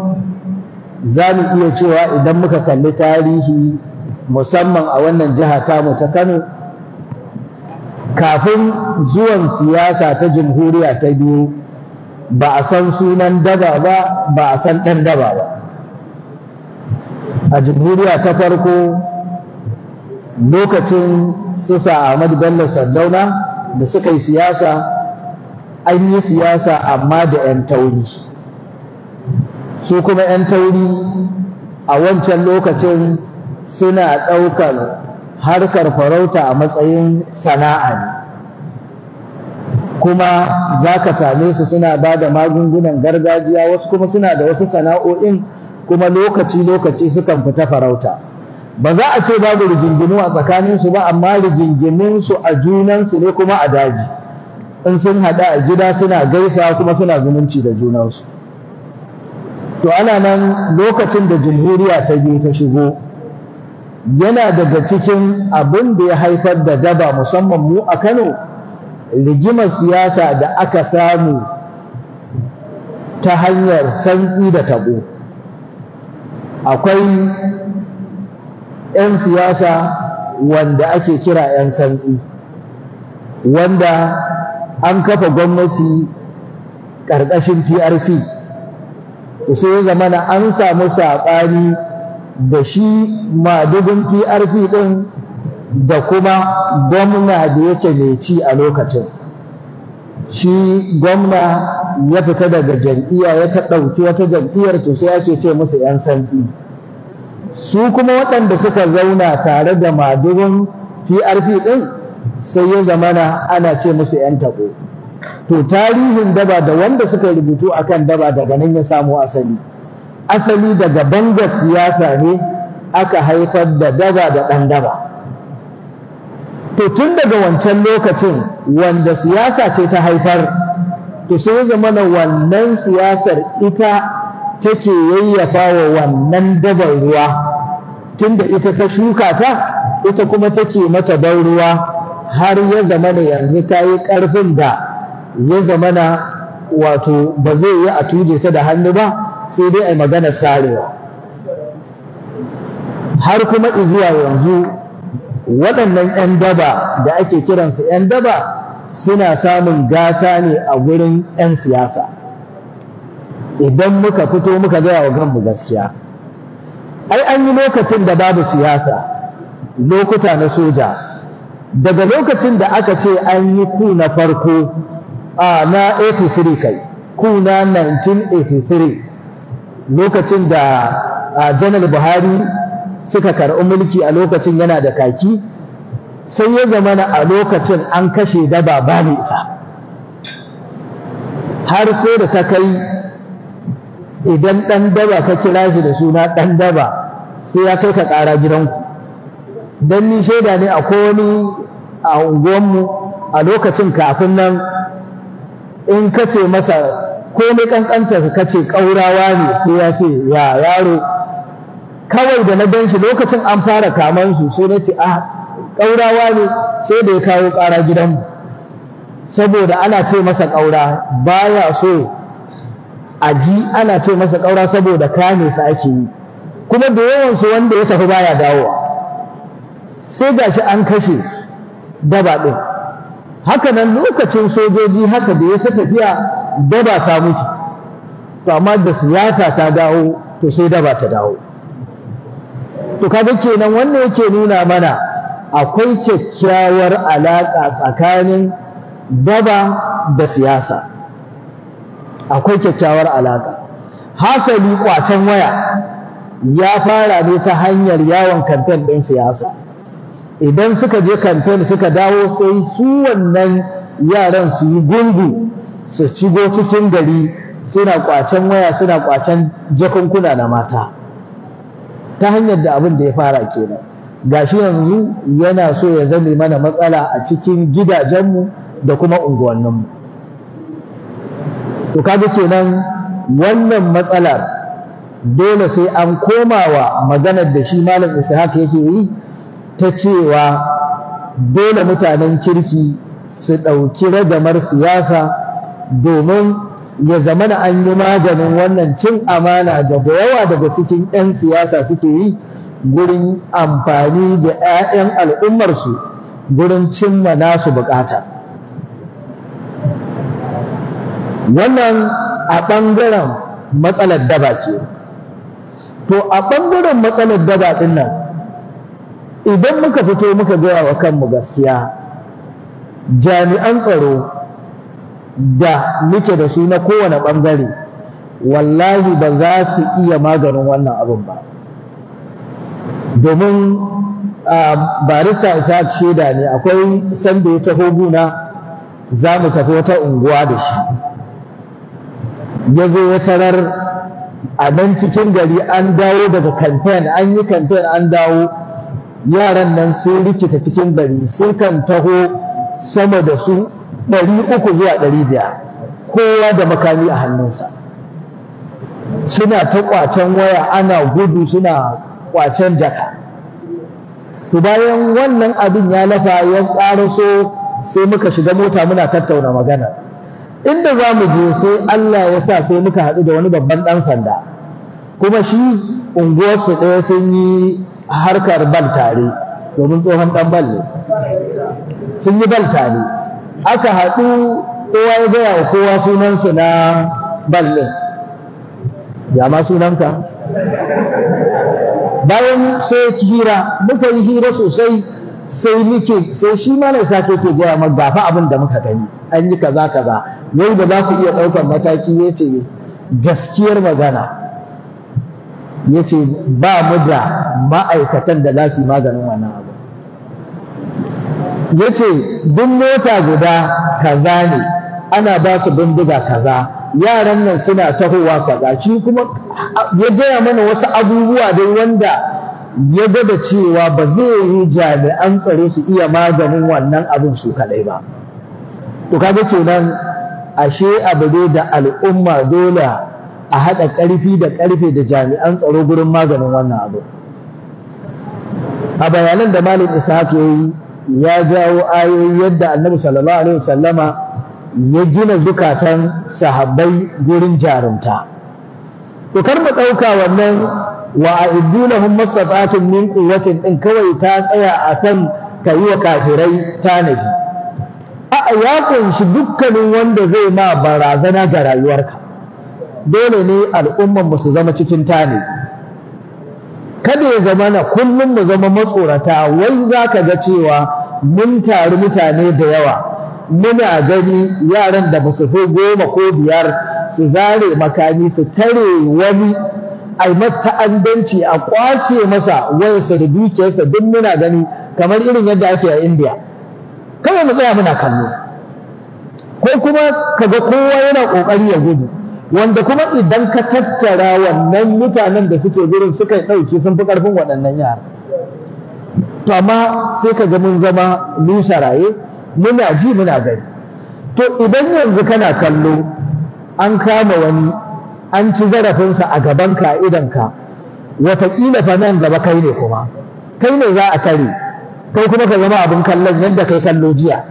za mu iya cewa idan muka kalli tarihi, musamman a wannan jiha tamu ta Kano, kafin zuwan siyasa ta jamhuriya ta biyu, ba a san sunan daba ba, ba a san ɗan daba ba. A jamhuriya ta farko, lokacin su Ahmadu Bello Sardauna da suka yi siyasa, an yi siyasa amma da 'yan tauri. Su kuma 'yan tauri a wancan lokacin suna ɗaukar harkar farauta a matsayin sana'a ne, kuma za ka same su suna ba da magungunan gargajiya, wasu kuma suna da wasu sana'o'in, kuma lokaci-lokaci sukan fita farauta. Ba za a ce babu rigingimu a tsakaninsu ba, amma rigingimunsu a junansu ne kuma a daji. In sun haɗa a gida suna gaisa kuma suna zumunci da junansu. To ana nan lokacin da jamhuriya ta biyu ta shigo, yana daga cikin abin da ya haifar da daba musamman mu a Kano, rigimar siyasa da aka samu ta hanyar santsi da tabo. Akwai 'yan siyasa wanda ake kira 'yan santsi, wanda an kafa gwamnati ƙarƙashin PRP, sai ya zamana an samu saɓani da shi madugun PRP ɗin da kuma gwamna da yake mai ci a lokacin. Shi gwamna ya fita daga jam'iyya ya ɗauki wata jam'iyyar, to sai ake ce musu 'yan santsi. Su kuma waɗanda suka zauna tare da madugun PRP ɗin sai ya zamana ana ce musu 'yan taɓo. To tarihin daba da wanda suka rubutu akan daba daga nan ya samo asali. Asali daga bangar siyasa ne aka haifar da daba da ɗan daba. To tun daga wancan lokacin wanda siyasa ce ta haifar, to sai ya zamana wannan siyasar ita take yayyafa wa wannan dabar ruwa, tunda ita ta shuka ta, ita kuma take mata ban ruwa, har ya zamana yanzu ta yi ƙarfin da ya zamana wato ba zai yi a tuje ta da hannu ba, sai dai a yi maganar sarewa. Har kuma izuwa yanzu waɗannan 'yan daba da ake kiransu 'yan daba suna samun gata ne a gurin 'yan siyasa. Idan muka fito muka gaya wa kanmu gaskiya, ai an yi lokacin da babu siyasa, lokuta na soja. Daga lokacin da aka ce an yi ku na farko na 83 kai, ku na 1983, lokacin da Janar Buhari suka karɓi mulki, a lokacin yana da kaki, sai ya zamana a lokacin an kashe daba babu ita, har sai da ta kai idan ɗan daba ka kira shi da suna ɗan daba sai ya kai ka ƙara gidanku. Don ni shaida ne, akwai wani a unguwanmu a lokacin kafin nan, in ka ce masa komai ƙanƙantar ka ce ƙaurawa ne, sai ya ce ya yaro. Kawai da na gan shi lokacin an fara kaman su, sai na ce a ƙaurawa ne, sai da ya kawo ƙara gidanmu, saboda ana ce masa ƙaura, baya so a ji ana ce masa ƙaura saboda kame sa ake yi, kuma da yawansu wanda ya tafi baya dawowa. Sai gashi an kashe daba ɗin. Haka nan lokacin sojoji haka da ya ta tafiya daba ta mutu, to amma da siyasa ta dawo to sai daba ta dawo. To kaga kenan wannan yake nuna mana akwai kyakkyawar alaƙa tsakanin daba da siyasa, akwai kyakkyawar alaƙa. Hasali ƙwacen waya ya fara ne ta hanyar yawon kamfen ɗin siyasa. Idan suka je kamfen suka dawo, sai su wannan yaran su yi gungu su shigo cikin gari suna ƙwacen waya, suna ƙwacen jakunkuna na mata. Ta hanyar da abin da ya fara kenan. Gashi yanzu yana so ya zame mana matsala a cikin gidajenmu da kuma unguwanninmu. To kaga kenan wannan matsalar dole sai an komawa maganar da shi Malam Ishaq yake yi ta cewa dole mutanen kirki su ɗauki ragamar siyasa domin ya zamana an yi maganin wannan cin amana da yawa daga cikin 'yan siyasa suke yi gurin amfani da 'ya'yan al'ummarsu gurin cimma nasu bukata. Wannan a ɓangaren matsalar daba ce. To a ɓangaren matsalar daba ɗin nan, idan muka fito muka gaya wa kanmu gaskiya, jami'an tsaro da muke da su na kowane ɓangare wallahi ba za su iya maganin wannan abin ba. Domin barista Ishaq shaida ne, akwai sanda ya taho guna za mu tafi wata unguwa da shi, ya zo ya tarar a nan cikin gari an dawo daga kamfen, an yi kamfen an dawo, yaran nan sun rikita cikin gari, sun kan taho sama da su 300 zuwa 500, kowa da makami a hannunsa. Suna ta ƙwacen waya, ana gudu suna ƙwacen jaka. To bayan wannan abin ya lafa ya ƙaraso, sai muka shiga mota muna tattauna magana. Inda za mu je sai Allah ya sa sai muka haɗu da wani babban ɗan sanda, kuma shi unguwarsu ɗaya, sun yi harkar bal tare, domin tsohon ɗan bal ne, sun yi bal tare. Aka haɗu, kowa ya gaya wa kowa sunansu na bal ɗin, ya ma sunanka. Bayan sai hira, muka yi hira sosai, sai muke sai shi ma na sake ke gaya ma gafa abin da muka gani, an yi kaza kaza, wai da za ku iya ɗaukar mataki. Ya ce gaskiyar magana, ya ce ba mu da ma'aikatan da za su yi maganin wannan abu. Ya ce duk mota guda kaza ne, ana ba su bindiga kaza, yaran nan suna tahowa kaza. Shi kuma ya gaya mana wasu abubuwa dai wanda ya gwada cewa ba zai yi jami'an tsaro su iya maganin wannan abin su kaɗai ba. To kaga kenan ashe abu ne da al'umma dole a haɗa ƙarfi da ƙarfe da jami'an tsaro gurin maganin wannan abu. A bayanan da Malam Ishaq ya yi, ya jawo ayoyi yadda Annabi sallallahu alaihi wasallama ya gina zukatan sahabbai gurin jarumta. To kar mu ɗauka wannan wa a'iddu lahum mastata'tum min quwwatin din kawai ta tsaya akan kayi wa kafirai tanadi. A'a, ya kunshi dukkanin wanda zai ma barazana ga rayuwarka. Dole ne al'umman mu su zama cikin tanadi. Kada ya zama na kullum mu zama matsorata. Wai za ka ga cewa mun taru mutane da yawa, muna gani yaran da ba su fi 10 ko 5 su zare makami su tare wani, a ta'addanci, a kwace masa wayarsa da dukiyarsa, duk muna gani kamar irin yadda ake a India. Kawai mu tsaya muna kallo, ko kuma kaga kowa yana kokari ya gudu, wanda kuma idan ka tattara wannan mutanen da suke gurin suka ɗauki sun fi ƙarfin waɗannan yara. To amma sai ka ga mun zama lusaraye, muna ji muna gani. To idan yanzu kana kallo an kama wani an ci zarafinsa a gabanka, idanka, wataƙila fa nan gaba kai ne, kuma kai ne za a tare, kai kuma ka zama abin kallon yadda kai kallo jiya.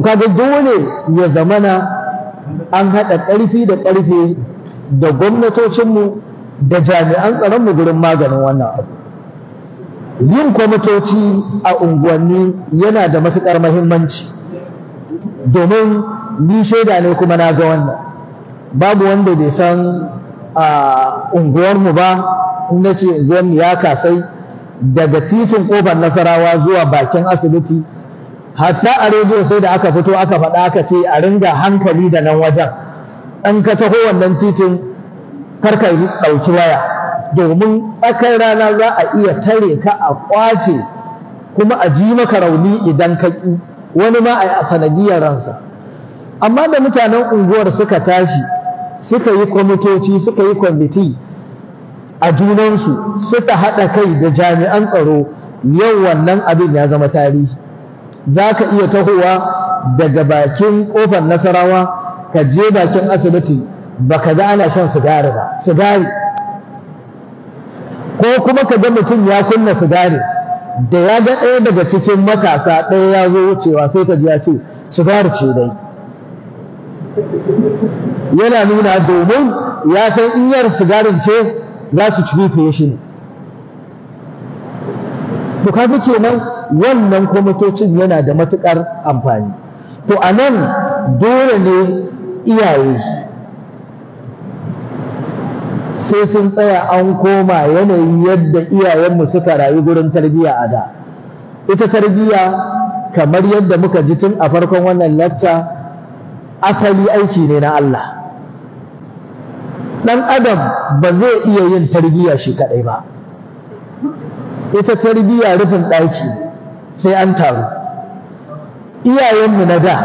Kaga dole ya zamana an haɗa ƙarfi da ƙarfe da gwamnatocinmu da jami'an tsaronmu gurin maganin wannan abu. Yin kwamitoci a unguwanni yana da matuƙar mahimmanci, domin ni shaida ne kuma na ga wannan. Babu wanda bai san a unguwarmu ba. In na ce unguwarmu, ya kasai daga titin Ƙofar Nasarawa zuwa bakin asibiti. Hatta a rediyo sai da aka fito aka faɗa, aka ce a ringa hankali da nan wajen, in ka taho wannan titin karka ɗauki waya, domin tsakar rana za a iya tare ka a ƙwace, kuma a ji maka rauni idan ka ƙi, wani ma a yi a sanadiyar ransa. Amma da mutanen unguwar suka tashi suka yi kwamitoci, suka yi kwamiti a junansu, suka haɗa kai da jami'an tsaro, yau wannan abin ya zama tarihi. Za ka iya tahowa daga bakin Ƙofar Nasarawa ka je bakin asibiti baka ga ana shan sigari ba, sigari, ko kuma ka ga mutum ya kunna sigari, da ya ga ɗaya daga cikin matasa ɗaya ya zo wucewa, sai ka ji ya ce sigari ce dai, yana nuna, domin ya san in yar sigarin ce za su ci shi ne. To kaga kenan wannan kwamitocin yana da matuƙar amfani. To a nan dole ne iyaye sai sun tsaya, an koma yanayin yadda iyayenmu suka rayu gurin tarbiyya a da. Ita tarbiyya, kamar yadda muka ji tun a farkon wannan lacca, asali aiki ne na Allah. Ɗan adam ba zai iya yin tarbiyya shi kaɗai ba. Ita tarbiyya rufin ɗaki, sai an taru. Iyayenmu na da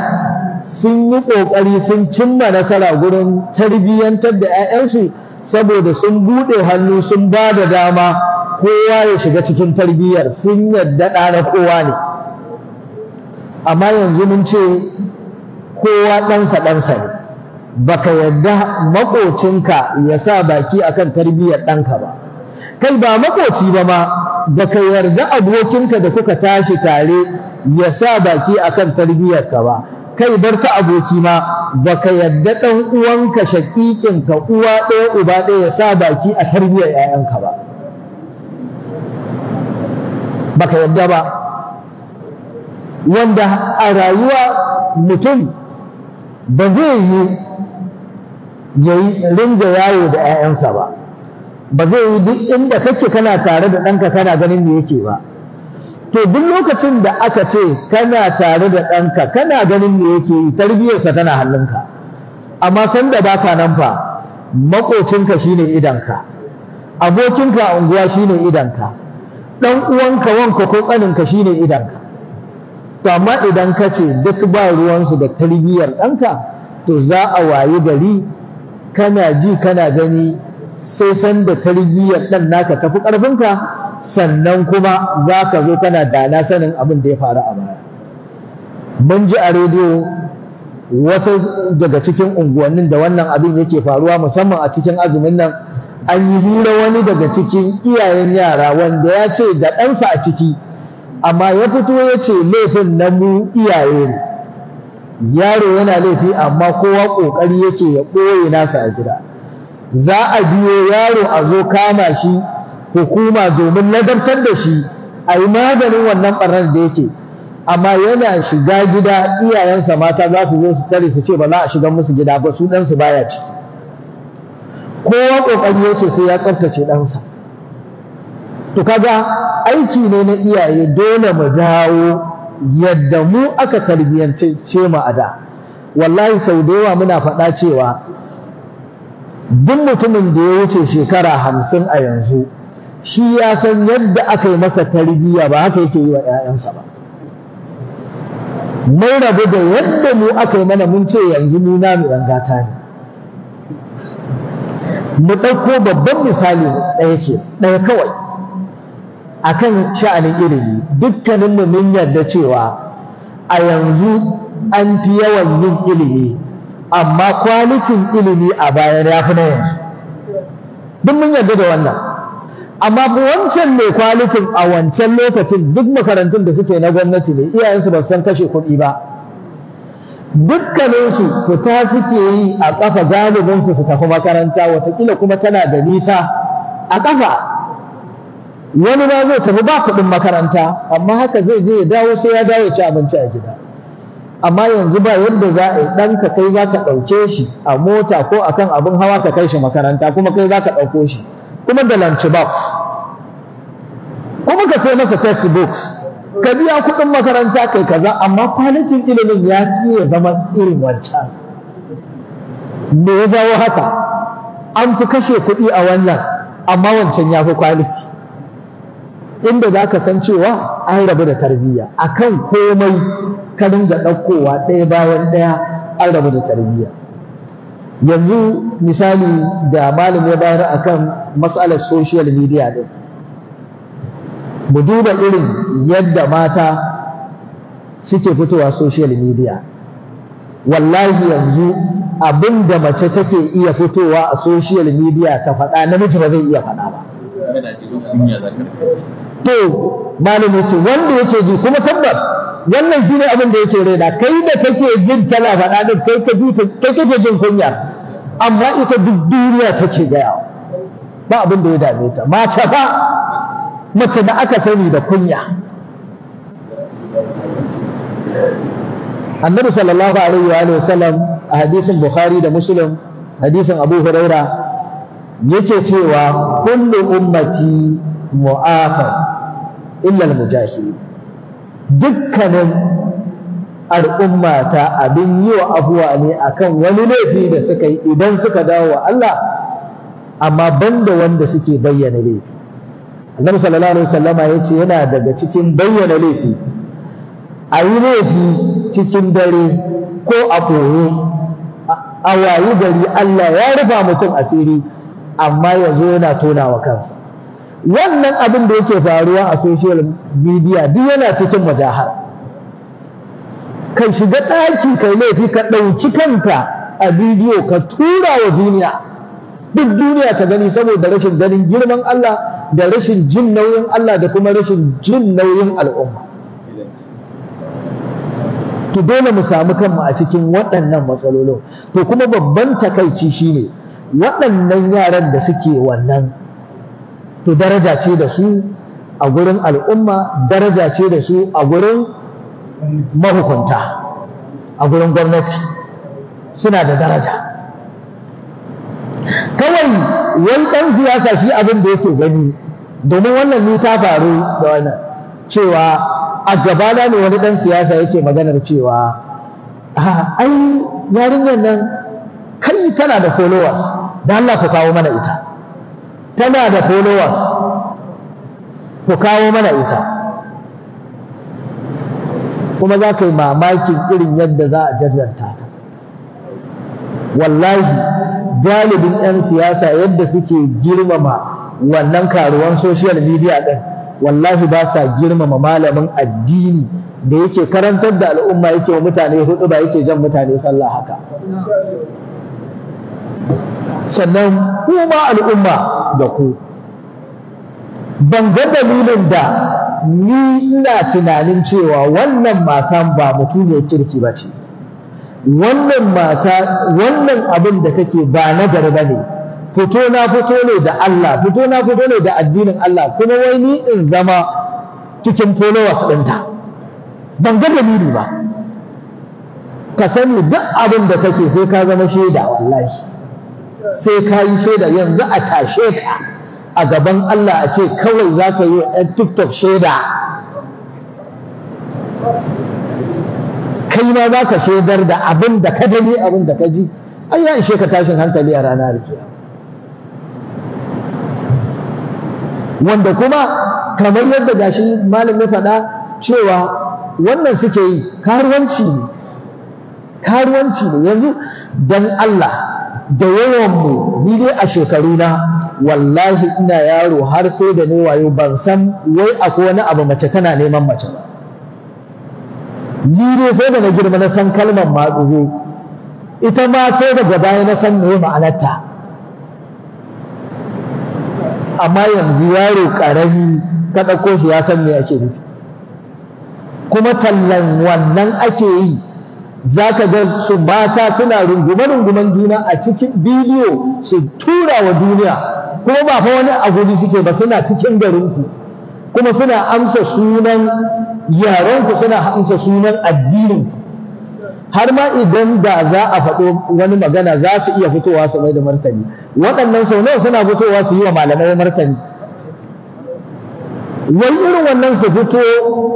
sun yi ƙoƙari sun cimma nasara gurin tarbiyyantar da 'ya'yansu, saboda sun buɗe hannu, sun ba da dama kowa ya shiga cikin tarbiyyar, sun yadda ɗa na kowa ne. Amma yanzu mun ce kowa ɗansa ɗansa ne. Baka yarda maƙocinka ya sa baki akan tarbiyyar ɗanka ba. Kai ba maƙoci ba ma, baka yarda abokinka da kuka tashi tare ya sa baki akan tarbiyyarka ba. Kai bar ta aboki ma, baka yarda ɗan uwanka shaƙiƙinka uwa ɗaya uba ɗaya ya sa baki a tarbiyyar 'ya'yanka ba. Baka yarda ba. Wanda a rayuwa mutum ba zai yi ya ringa yawo da 'ya'yansa ba, ba zai yi duk inda kake kana tare da ɗanka kana ganin me yake ba. To duk lokacin da aka ce kana tare da ɗanka kana ganin me yake yi, tarbiyyarsa tana hannunka. Amma sanda baka nan fa, maƙocinka shine idanka, abokinka a unguwa shine idanka, ɗan uwanka wanka ko ƙaninka shine idanka. To amma idan ka ce duk ba ruwansu da tarbiyyar ɗanka, to za a wayi gari kana ji kana gani sai sanda tarbiyyar ɗan naka tafi ƙarfinka, sannan kuma za ka zo kana dana sanin abin da ya faru a baya. Mun ji a rediyo wata daga cikin unguwannin da wannan abin yake faruwa, musamman a cikin azumin nan, an yi hira wani daga cikin iyayen yara wanda ya ce da ɗansa a ciki, amma ya fito ya ce laifin na mu iyaye ne. Yaro yana laifi amma kowa ƙoƙari yake ya ɓoye nasa a gida. Za a biyo yaro a zo kama shi hukuma domin ladabtar da shi, a yi maganin wannan ɓarnar da yake. Amma yana shiga gida iyayensa mata za su zo su tare su ce ba za a shiga musu gida ba, su ɗansu baya ciki. Kowa ƙoƙari yake sai ya tsaftace ɗansa. To kaga aiki ne na iyaye, dole mu dawo yadda mu aka tarbiyyance mu a da. Wallahi sau da yawa muna faɗa cewa duk mutumin da ya wuce shekara 50 a yanzu, shi ya san yadda aka yi masa tarbiyya ba haka yake yi wa 'ya'yansa ba. Mun rabu da yadda mu aka yi mana, mun ce yanzu mu namu 'yan gata ne. Mu ɗauko babban misali ɗaya ce, ɗaya kawai akan sha'anin ilimi. Dukkaninmu mun yarda cewa a yanzu an fi yawan yin ilimi, amma kwalitin ilimi a bayan ya fi na yanzu. Duk mun yarda da wannan. Amma wancan mai kwalitin a wancan lokacin duk makarantun da suke na gwamnati ne, iyayensu ba su san kashe kuɗi ba. Dukkaninsu fita suke yi a ƙafa, galibinsu su tafi makaranta, watakila kuma tana da nisa a ƙafa. Wani ma zai tafi ba kuɗin makaranta, amma haka zai je ya dawo, sai ya dawo ya ci abinci a gida. Amma yanzu ba yadda za a yi ɗanka kai za ka ɗauke shi a mota ko a kan abin hawa ka kai shi makaranta, kuma kai za ka ɗauko shi, kuma da lunch box, kuma ka sai masa textbooks, ka biya kuɗin makaranta, kai kaza, amma kwalitin ilimin ya ƙi ya zama irin wancan. Me ya jawo haka? An fi kashe kuɗi a wannan, amma wancan ya fi kwaliti. Inda za ka san cewa an rabu da tarbiyya akan komai, ka dinga ɗaukowa ɗaya bayan ɗaya, an rabu da tarbiyya. Yanzu misali da malam ya bayar akan matsalar social media ɗin, mu duba irin yadda mata suke fitowa social media. Wallahi yanzu abin da mace take iya fitowa a social media ta faɗa, namiji ba zai iya faɗa ba. To malam yace wanda yake ji, kuma tabbas wannan shine abin da yake raina, kai da kake jin tana faɗa din, kai ka ji, kai kake jin kunya, amma ita duk duniya take gaya, ba abin da ya dame ta. Mace fa, mace da aka sani da kunya. Annabi sallallahu alaihi wa sallam a hadisin Bukhari da Muslim, hadisin Abu Huraira, yake cewa kullu ummati mu'afa illa al-mujahid. Dukkanin al'ummata abin yi wa afuwa ne akan wani laifi da suka yi idan suka dawo wa Allah, amma banda wanda suke bayyana laifi. Annabi sallallahu alaihi wasallama yace yana daga cikin bayyana laifi a yi laifi cikin dare ko a ɓoye, a wayi gari Allah ya rufa mutum asiri, amma yanzu yana tona wa kansa. Wannan abin da yake faruwa a social media duk yana cikin mujahara. Kai shiga ɗaki kai laifi, ka ɗauki kanka a bidiyo ka tura wa duniya, duk duniya ta gani, saboda rashin ganin girman Allah da rashin jin nauyin Allah da kuma rashin jin nauyin al'umma. To dole mu samu kanmu a cikin waɗannan matsalolin. To kuma babban takaici shine waɗannan yaran da suke wannan, to daraja ce da su a gurin al'umma, daraja ce da su a gurin mahukunta, a gurin gwamnati, suna da daraja. Kawai wani ɗan siyasa shi abin da yake gani, domin wannan ni ta faru da wannan, cewa a gabana ne wani ɗan siyasa yake maganar cewa ai yarinyar nan kai tana da followers, da Allah ku kawo mana ita, tana da followers, ku kawo mana ita. Kuma za ka yi mamakin irin yadda za a jajjanta ta. Wallahi galibin 'yan siyasa yadda suke girmama wannan karuwan social media ɗin, wallahi ba sa girmama malamin addini da yake karantar da al'umma, yake wa mutane hudu ba, yake jan mutane sallah haka. Sannan kuma al'umma da ku, ban ga dalilin da ni ina tunanin cewa wannan matan ba mutumiyar kirki ba ce, wannan mata wannan abin da take ba nagari ba ne, fito na fito ne da Allah, fito na fito ne da addinin Allah, kuma wai ni in zama cikin followers ɗinta, ban ga dalili ba. Ka sani duk abin da take sai ka zama shaida, wallahi sai ka yi shaida. Yanzu a tashe ka a gaban Allah a ce kawai za ka yi wa ɗan TikTok shaida, kai ma za ka shaidar da abin da ka gani, abin da ka ji, ai ya ishe ka tashin hankali a ranar kiyama. Wanda kuma kamar yadda gashi malam ya faɗa cewa wannan suke yi karuwanci ne, karuwanci ne. Yanzu dan Allah da yawan mu, ni dai a shekaru na wallahi ina yaro har sai da ne wayo ban san wai akwai wani abu mace tana neman mace ba. Ni dai sai da na girma na san kalmar maɗugo, ita ma sai daga baya na san me ma'anarta. Amma yanzu yaro ƙarami ka ɗauko shi ya san me ake nufi, kuma tallan wannan ake yi. Za ka ga su mata suna rungume-rungumen juna a cikin bidiyo su tura wa duniya, kuma ba fa wani a guri suke ba, suna cikin garinku, kuma suna amsa sunan yarenku, suna amsa sunan addininku. Har ma idan da za a faɗo wani magana za su iya fitowa su mai da martani. Waɗannan sau nawa suna fitowa su yi wa malamai martani. Wai irin wannan su fito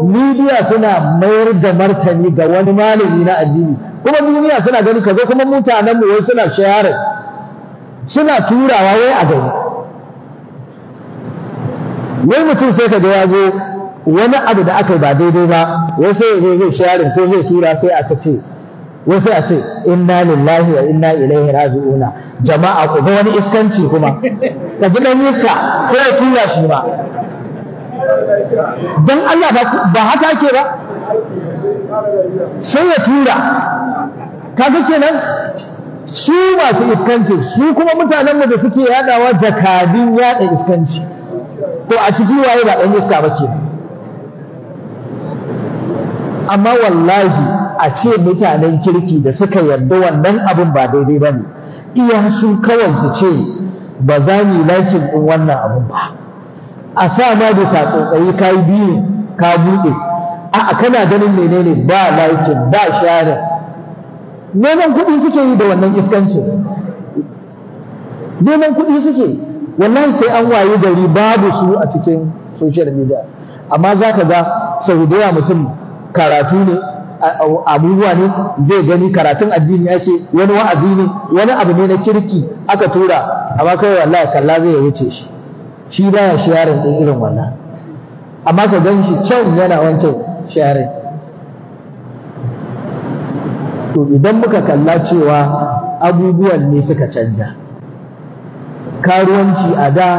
midiya suna mayar da martani ga wani malami na addini, kuma duniya suna gani kaza, kuma mutanen mu wai suna sharing, suna turawa wai a gani. Wai mutum sai ka ga ya zo wani abu da aka yi ba daidai ba, wai sai ya zo zai sharing ko zai tura, sai aka ce wai sai a ce inna lillahi wa inna ilaihi raji'una, jama'a ku ga wani iskanci kuma ka ji dan iska sai ya tura shi ma. Don Allah ba haka ake ba, sai ya tura. Kaga kenan su masu iskanci, su kuma mutanen mu da suke yadawa jakadin yada iskanci, to a ciki waye ba dan iska ba ke? Amma wallahi a ce mutanen kirki da suka yarda wannan abin ba daidai ba ne, iya su kawai su ce ba za mu yi lakin ɗin wannan abin ba, a sa ma bisa tsotsayi ka yi biyu ka buɗe, a'a kana ganin menene ba lakin ba sharing. Neman kuɗi suke yi da wannan iskanci, neman kuɗi suke. Wallahi sai an wayi gari babu su a cikin social media. Amma za ka ga sau da yawa mutum karatu ne, abubuwa ne zai gani, karatun addini ake, wani wa'azi ne, wani abu ne na kirki aka tura, amma kawai wallahi kalla zai wuce shi, shi baya sharing din irin wannan. Amma ka gan shi can yana wancan sharing. To idan muka kalla cewa abubuwan ne suka canja, karuwanci a da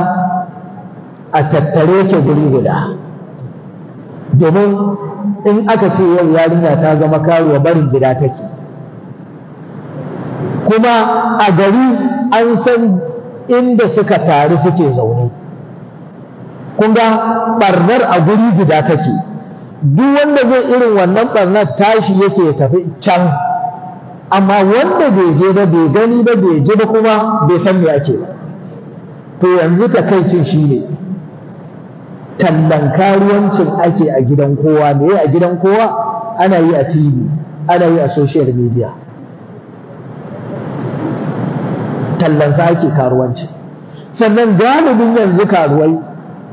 a tattare ke guri guda, domin in aka ce yau yarinya ta zama karuwa barin gida take, ko Kuma a gari an san inda suka taru suke zaune. Kun ga ɓarnar a guri guda take. Duk wanda zai irin wannan ɓarnar tashi yake tafi can, amma wanda bai je ba, bai gani ba, bai ji ba, kuma bai san me ake ba. To yanzu takaicin shi ne tallan karuwancin ake a gidan kowa. Me a gidan kowa? Ana yi a TV, ana yi a social media, tallan sa ake karuwanci. Sannan galibin yanzu karuwai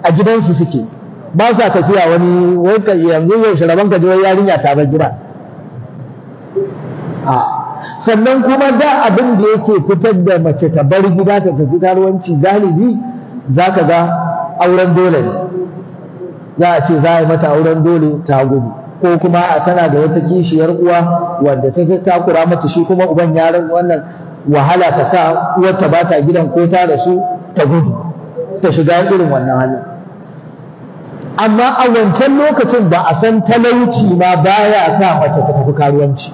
a gidansu suke, ba sa tafiya wani wanka. Yanzu yaushe rabon ka ji wai yarinya ta bar gida? A sannan kuma da abin da yake fitar da mace ta bar gida ta tafi karuwanci, galibi za ka ga auren dole ne. Za a ce za a yi mata auren dole, ta gudu, ko kuma a tana da wata kishiyar uwa wanda ta takura mata, shi kuma uban yaron wannan wahala ta sa uwarta ba ta gidan ko ta rasu, ta gudu ta shiga irin wannan halin. Amma a wancan lokacin ba a san talauci ma baya sa mace ta tafi karuwanci.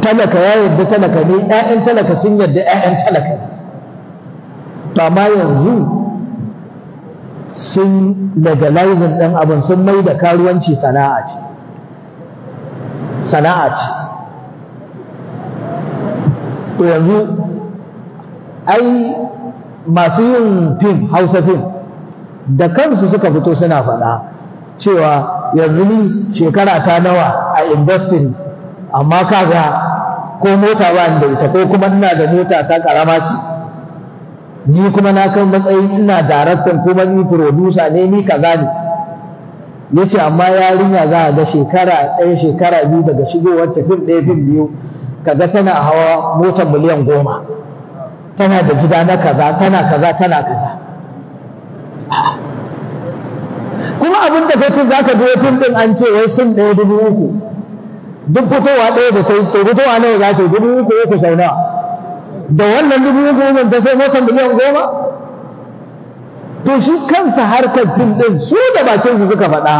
Talaka ya yarda talaka ne, 'ya'yan talaka sun yarda 'ya'yan talaka ne. Amma yanzu sun legalizing ɗin abin, sun mai da karuwanci sana'a ce, sana'a ce. To yanzu ai masu yin fim, Hausa fim, da kansu suka fito suna faɗa cewa yanzu ni shekara ta nawa a industry, amma kaga ko mota ba da ita, ko kuma ina da mota ta karama ce, ni kuma na kan matsayin ina daraktan, kuma ni producer ne, ni kaza ne. Yace amma yarinya za a ga shekara 1, shekara 2 daga shigowar ta fim 1, fim 2, kaga tana hawa motar miliyan 10, tana da gida na kaza, tana kaza, tana kaza. Kuma abin da kai za ka je fim din an ce wai sun ɗaya 3000, duk fitowa ɗaya da sai. To fitowa nawa za ta yi? 3000 3 sau nawa? Da wannan 3000 ta sai motar miliyan 10? To shi kansa harkar fim ɗin, su da bakin su suka faɗa,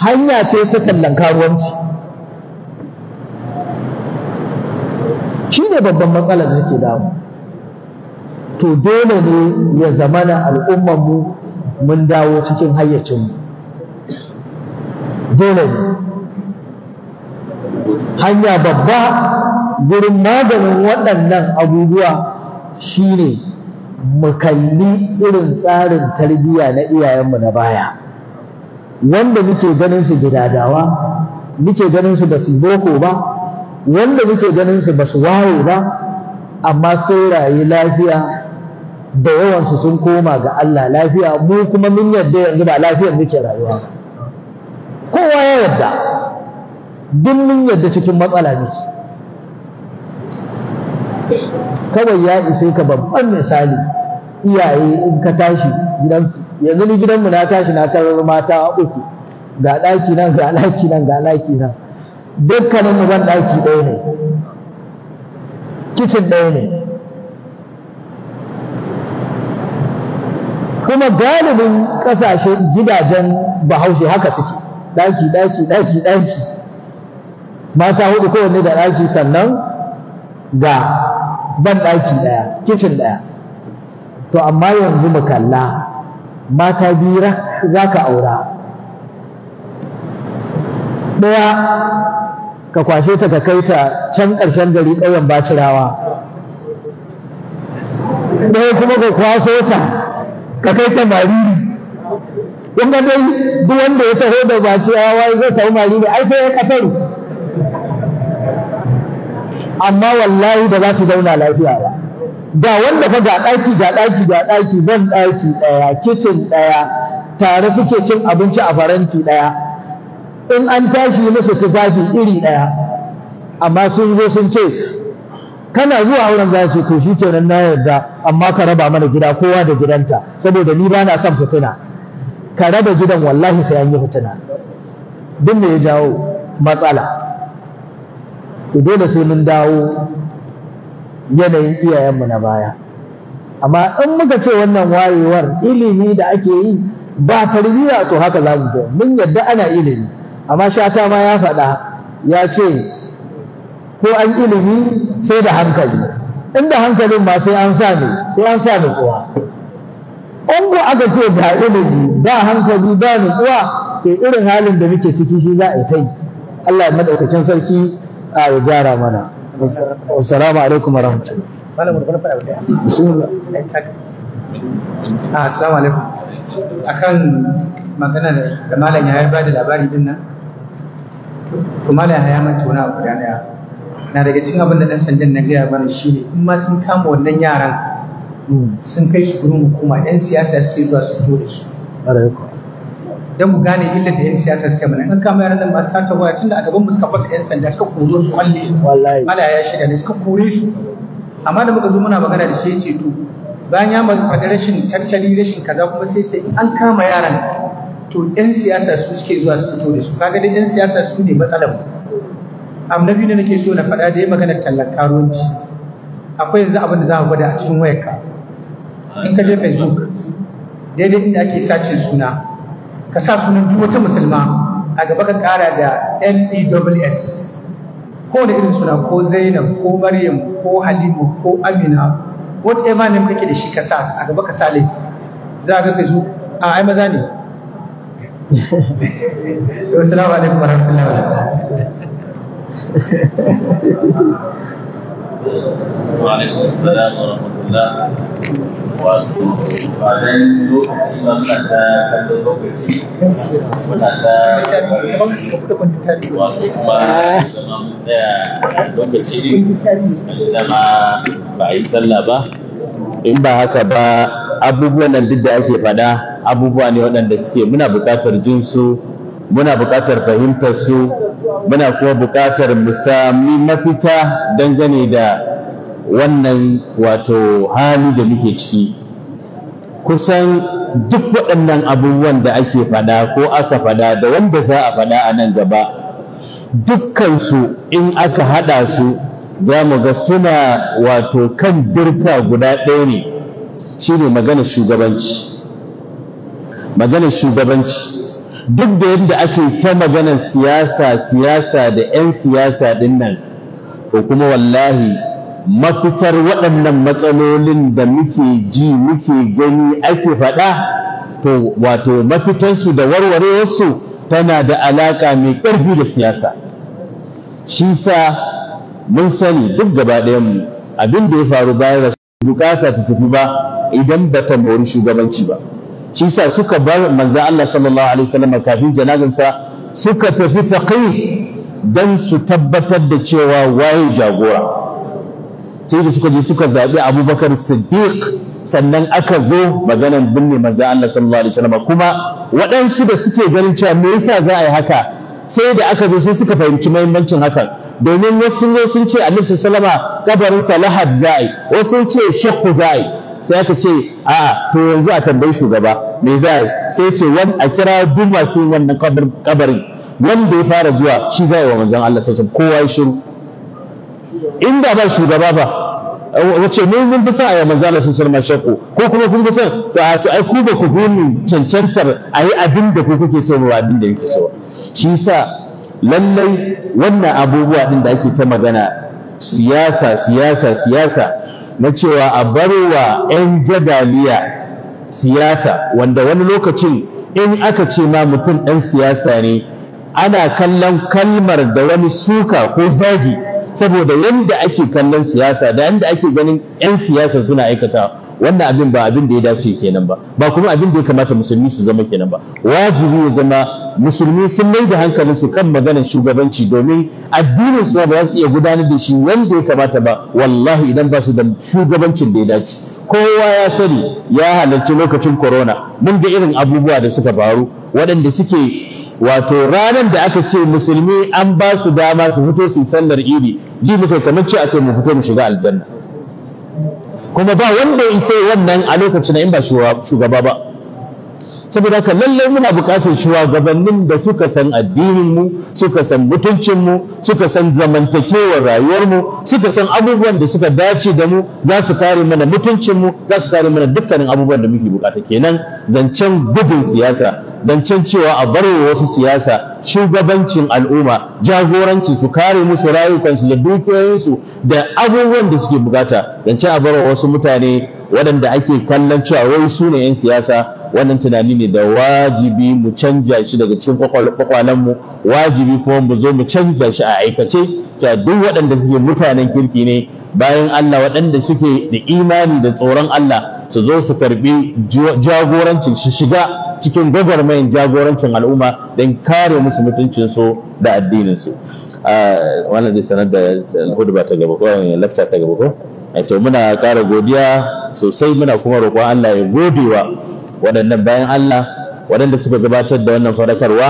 hanya ce ta tallan karuwanci. Shi ne babban matsalar da take damu. To dole ne ya zamana al'ummarmu mun dawo cikin hayyacinmu, dole ne. Hanya babba gurin maganin waɗannan abubuwa shine mu kalli irin tsarin tarbiyya na iyayenmu na baya, wanda muke ganin su gidadawa, muke ganin su ba su boko ba, wanda muke ganin su ba su waye ba, amma sun rayu lafiya, da yawansu sun koma ga Allah lafiya. Mu kuma mun yarda yanzu ba lafiyar muke rayuwa ba. Kowa ya yarda, duk mun yarda cikin matsala ne. Kawai ya ishe ka babban misali, iyaye in ka tashi gidan, yanzu ni gidanmu na tashi na tarar mata uku, ga ɗaki nan, ga ɗaki nan, ga ɗaki nan, dukkanin mu ban ɗaki ɗaya ne, kicin ɗaya ne. Kuma galibin ƙasashe gidajen Bahaushe haka suke, ɗaki, ɗaki, ɗaki, ɗaki, mata hudu, kowanne da ɗaki, sannan ga ban ɗaki ɗaya, kicin ɗaya. To amma yanzu mu kalla, mata biyu za ka aura, ɗaya ka kwashe ta ka kai ta can ƙarshen gari, ƙauyen Bacirawa, ɗaya kuma ka kwaso ta ka kai ta Mariri. Kun ga dai duk wanda ya taho da Bacirawa zai tafi Mariri, ai sai ya kasaru. Amma wallahi ba za su zauna lafiya ba. Ga wanda fa ga ɗaki, ga ɗaki, ga ɗaki, ban ɗaki ɗaya, kicin ɗaya, tare suke cin abinci a faranti ɗaya, in an tashi musu tufafi iri ɗaya, amma sun zo sun ce kana zuwa auren za su, to shi kenan na yarda, amma ka raba mana gida, kowa da gidanta, saboda ni ba na son fitina. Ka raba gidan, wallahi sai an yi fitina. Duk me ya jawo matsala? To dole sai mun dawo yanayin iyayenmu na baya. Amma in muka ce wannan wayewar ilimi da ake yi ba tarbiyya, to haka za mu mun yadda ana ilimi. Amma Shata ma ya faɗa, ya ce ko an ilimi Sai da hankali. Inda hankalin ma sai an sa ne, sai an sa nutsuwa. In ko aka ce ga ilimi ba hankali ba nutsuwa, to irin halin da muke ciki shi za a yi ta yi. Allah madaukakin sarki a ya gyara mana. Assalamu alaikum wa rahmatullahi.
Malam gurgurun faɗa guda.
Bismillah.
Assalamu alaikum. Akan magana da malam ya ba da labari din nan, to malam ya manta wani abu guda daya. Na daga cikin abin da ɗan sandan na gaya mana shine in ma sun kama wannan yaran sun kai su gurin hukuma, 'yan siyasa suke zuwa su zo da su. Don mu gane illar da 'yan siyasa suke mana. An kama yaran nan masu sata waya, tunda a gaban mu suka fasa 'yan sanda suka koro su walle.
Wallahi.
Mala ya shiga ne suka kore su. Amma da muka zo muna magana da shi ya ce to bayan ya faɗi rashin tattali rashin kaza kuma sai ce in an kama yaran to 'yan siyasa su suke zuwa su fito da su. Kaga dai 'yan siyasa su ne matsalar mu. Abu na biyu da nake so na faɗa da ya magana tallan karuwanci. Akwai yanzu abin da za ka gwada a cikin wayarka. In ka je Facebook daidai inda ake sacin suna, ka sa sunan duk wata musulma a gaba ka ƙara da NEWS. Ko da irin suna, ko Zainab ko Maryam ko Halima ko Amina, whatever name kake da shi ka sa a gaba ka sa laifi. Za ka ga Facebook a ai maza ne. Assalamu alaikum warahmatullahi wabarakatuh.
Wa alaikum assalam wa rahmatullah. Wato ba dan lokaci ba, muna ta kallon lokaci, muna ta wato kuma zama mun tsaya lokaci ne zama ba a yi sallah ba.
In ba haka ba, abubuwan nan duk da ake faɗa abubuwa ne waɗanda suke muna buƙatar jin su, muna buƙatar fahimtar su, muna kuma buƙatar mu sami mafita dangane da wannan wato hali da muke ciki. Kusan duk waɗannan abubuwan da ake faɗa ko aka faɗa da wanda za a faɗa a nan gaba, dukkansu in aka haɗa su za mu ga suna wato kan birka guda ɗaya ne, shine maganar shugabanci. Maganar shugabanci, duk da yadda ake ta maganar siyasa siyasa da 'yan siyasa ɗin nan, to kuma wallahi mafitar waɗannan matsalolin da muke ji muke gani ake faɗa, to wato mafitarsu da warwarewarsu tana da alaƙa mai ƙarfi da siyasa. Shi sa mun sani duk gaba ɗayanmu abin da ya faru bayan rasu bukata ta tafi ba idan ba ta mori shugabanci ba. Shi sa suka bar manzo Allah sallallahu alaihi wasallam kafin janazansa suka tafi faqih dan su tabbatar da cewa waye jagora. Sai da suka je suka zaɓi Abubakar Siddiq, sannan aka zo maganan binne manzo Allah sallallahu alaihi wasallam. Kuma waɗansu da suke ganin cewa me yasa za a yi haka, sai da aka zo sai suka fahimci muhimmancin hakan. Domin wasu zo sun ce Annabi sallallahu alaihi wasallam kabarin sa lahad za a yi, wasu sun ce shakku za a yi. Sai aka ce a to yanzu a tambayi shugaba me za a yi, sai ce wani a kira duk masu wannan kabarin, wanda ya fara zuwa shi za a yi wa manzon Allah sallallahu alaihi wasallam. Kowa ya shiru. Inda ba shugaba ba wace mun fi son a yi manzon Allah sallallahu alaihi wasallam shakku, ko kuma kun fi son to ai ku ba ku fi mu cancantar a yi abin da ku kuke so ba abin da yake so. Shi yasa lallai wannan abubuwa din da ake ta magana siyasa siyasa siyasa na cewa a barwa 'yan jadaliya siyasa, wanda wani lokacin in aka ce ma mutum ɗan siyasa ne ana kallon kalmar da wani suka ko zagi, saboda yadda ake kallon siyasa da yadda ake ganin 'yan siyasa suna aikata wannan abin ba abin da ya dace kenan ba, ba kuma abin da ya kamata musulmi su zama kenan ba. Wajibi ya zama musulmi sun mai da hankalinsu kan maganar shugabanci, domin addinin su ba za su iya gudanar da shi wanda ya kamata ba wallahi idan ba su da shugabancin da ya dace. Kowa ya sani ya halarci lokacin corona, mun ga irin abubuwa da suka faru waɗanda suke wato ranar da aka ce musulmi an ba su dama su fito su yi sallar idi, ji muka kamar ce aka mu fito mu shiga aljanna, kuma ba wanda ya isa wannan a lokacin in ba shugaba ba. Saboda haka lallai muna buƙatar shugabannin da suka san addinin mu, suka san mutuncin mu, suka san zamantakewar rayuwar mu, suka san abubuwan da suka dace da mu, za su kare mana mutuncin mu, za su kare mana dukkanin abubuwan da muke bukata. Kenan zancen gudun siyasa, zancen cewa a bar wasu siyasa
shugabancin al'umma, jagoranci, su kare musu rayukansu da dukiyoyinsu da abubuwan da suke bukata. Zance a barwa wasu mutane waɗanda ake kallon cewa wai su ne 'yan siyasa, wannan tunani ne da wajibi mu canja shi daga cikin kwakwalenmu, wajibi kuma mu zo mu canza shi a aikace, cewa duk waɗanda suke mutanen kirki ne bayan Allah, waɗanda suke da imani da tsoron Allah, su zo su karbi jagorancin, su shiga cikin gwagwarmayan jagorancin al'umma don kare musu mutuncinsu da addininsu. Wannan zai sanar da huduba ta gaba ko lafta ta gaba ko? To muna ƙara godiya sosai, muna kuma roƙon Allah ya gode wa waɗannan bayan Allah waɗanda suka gabatar da wannan fadakarwa,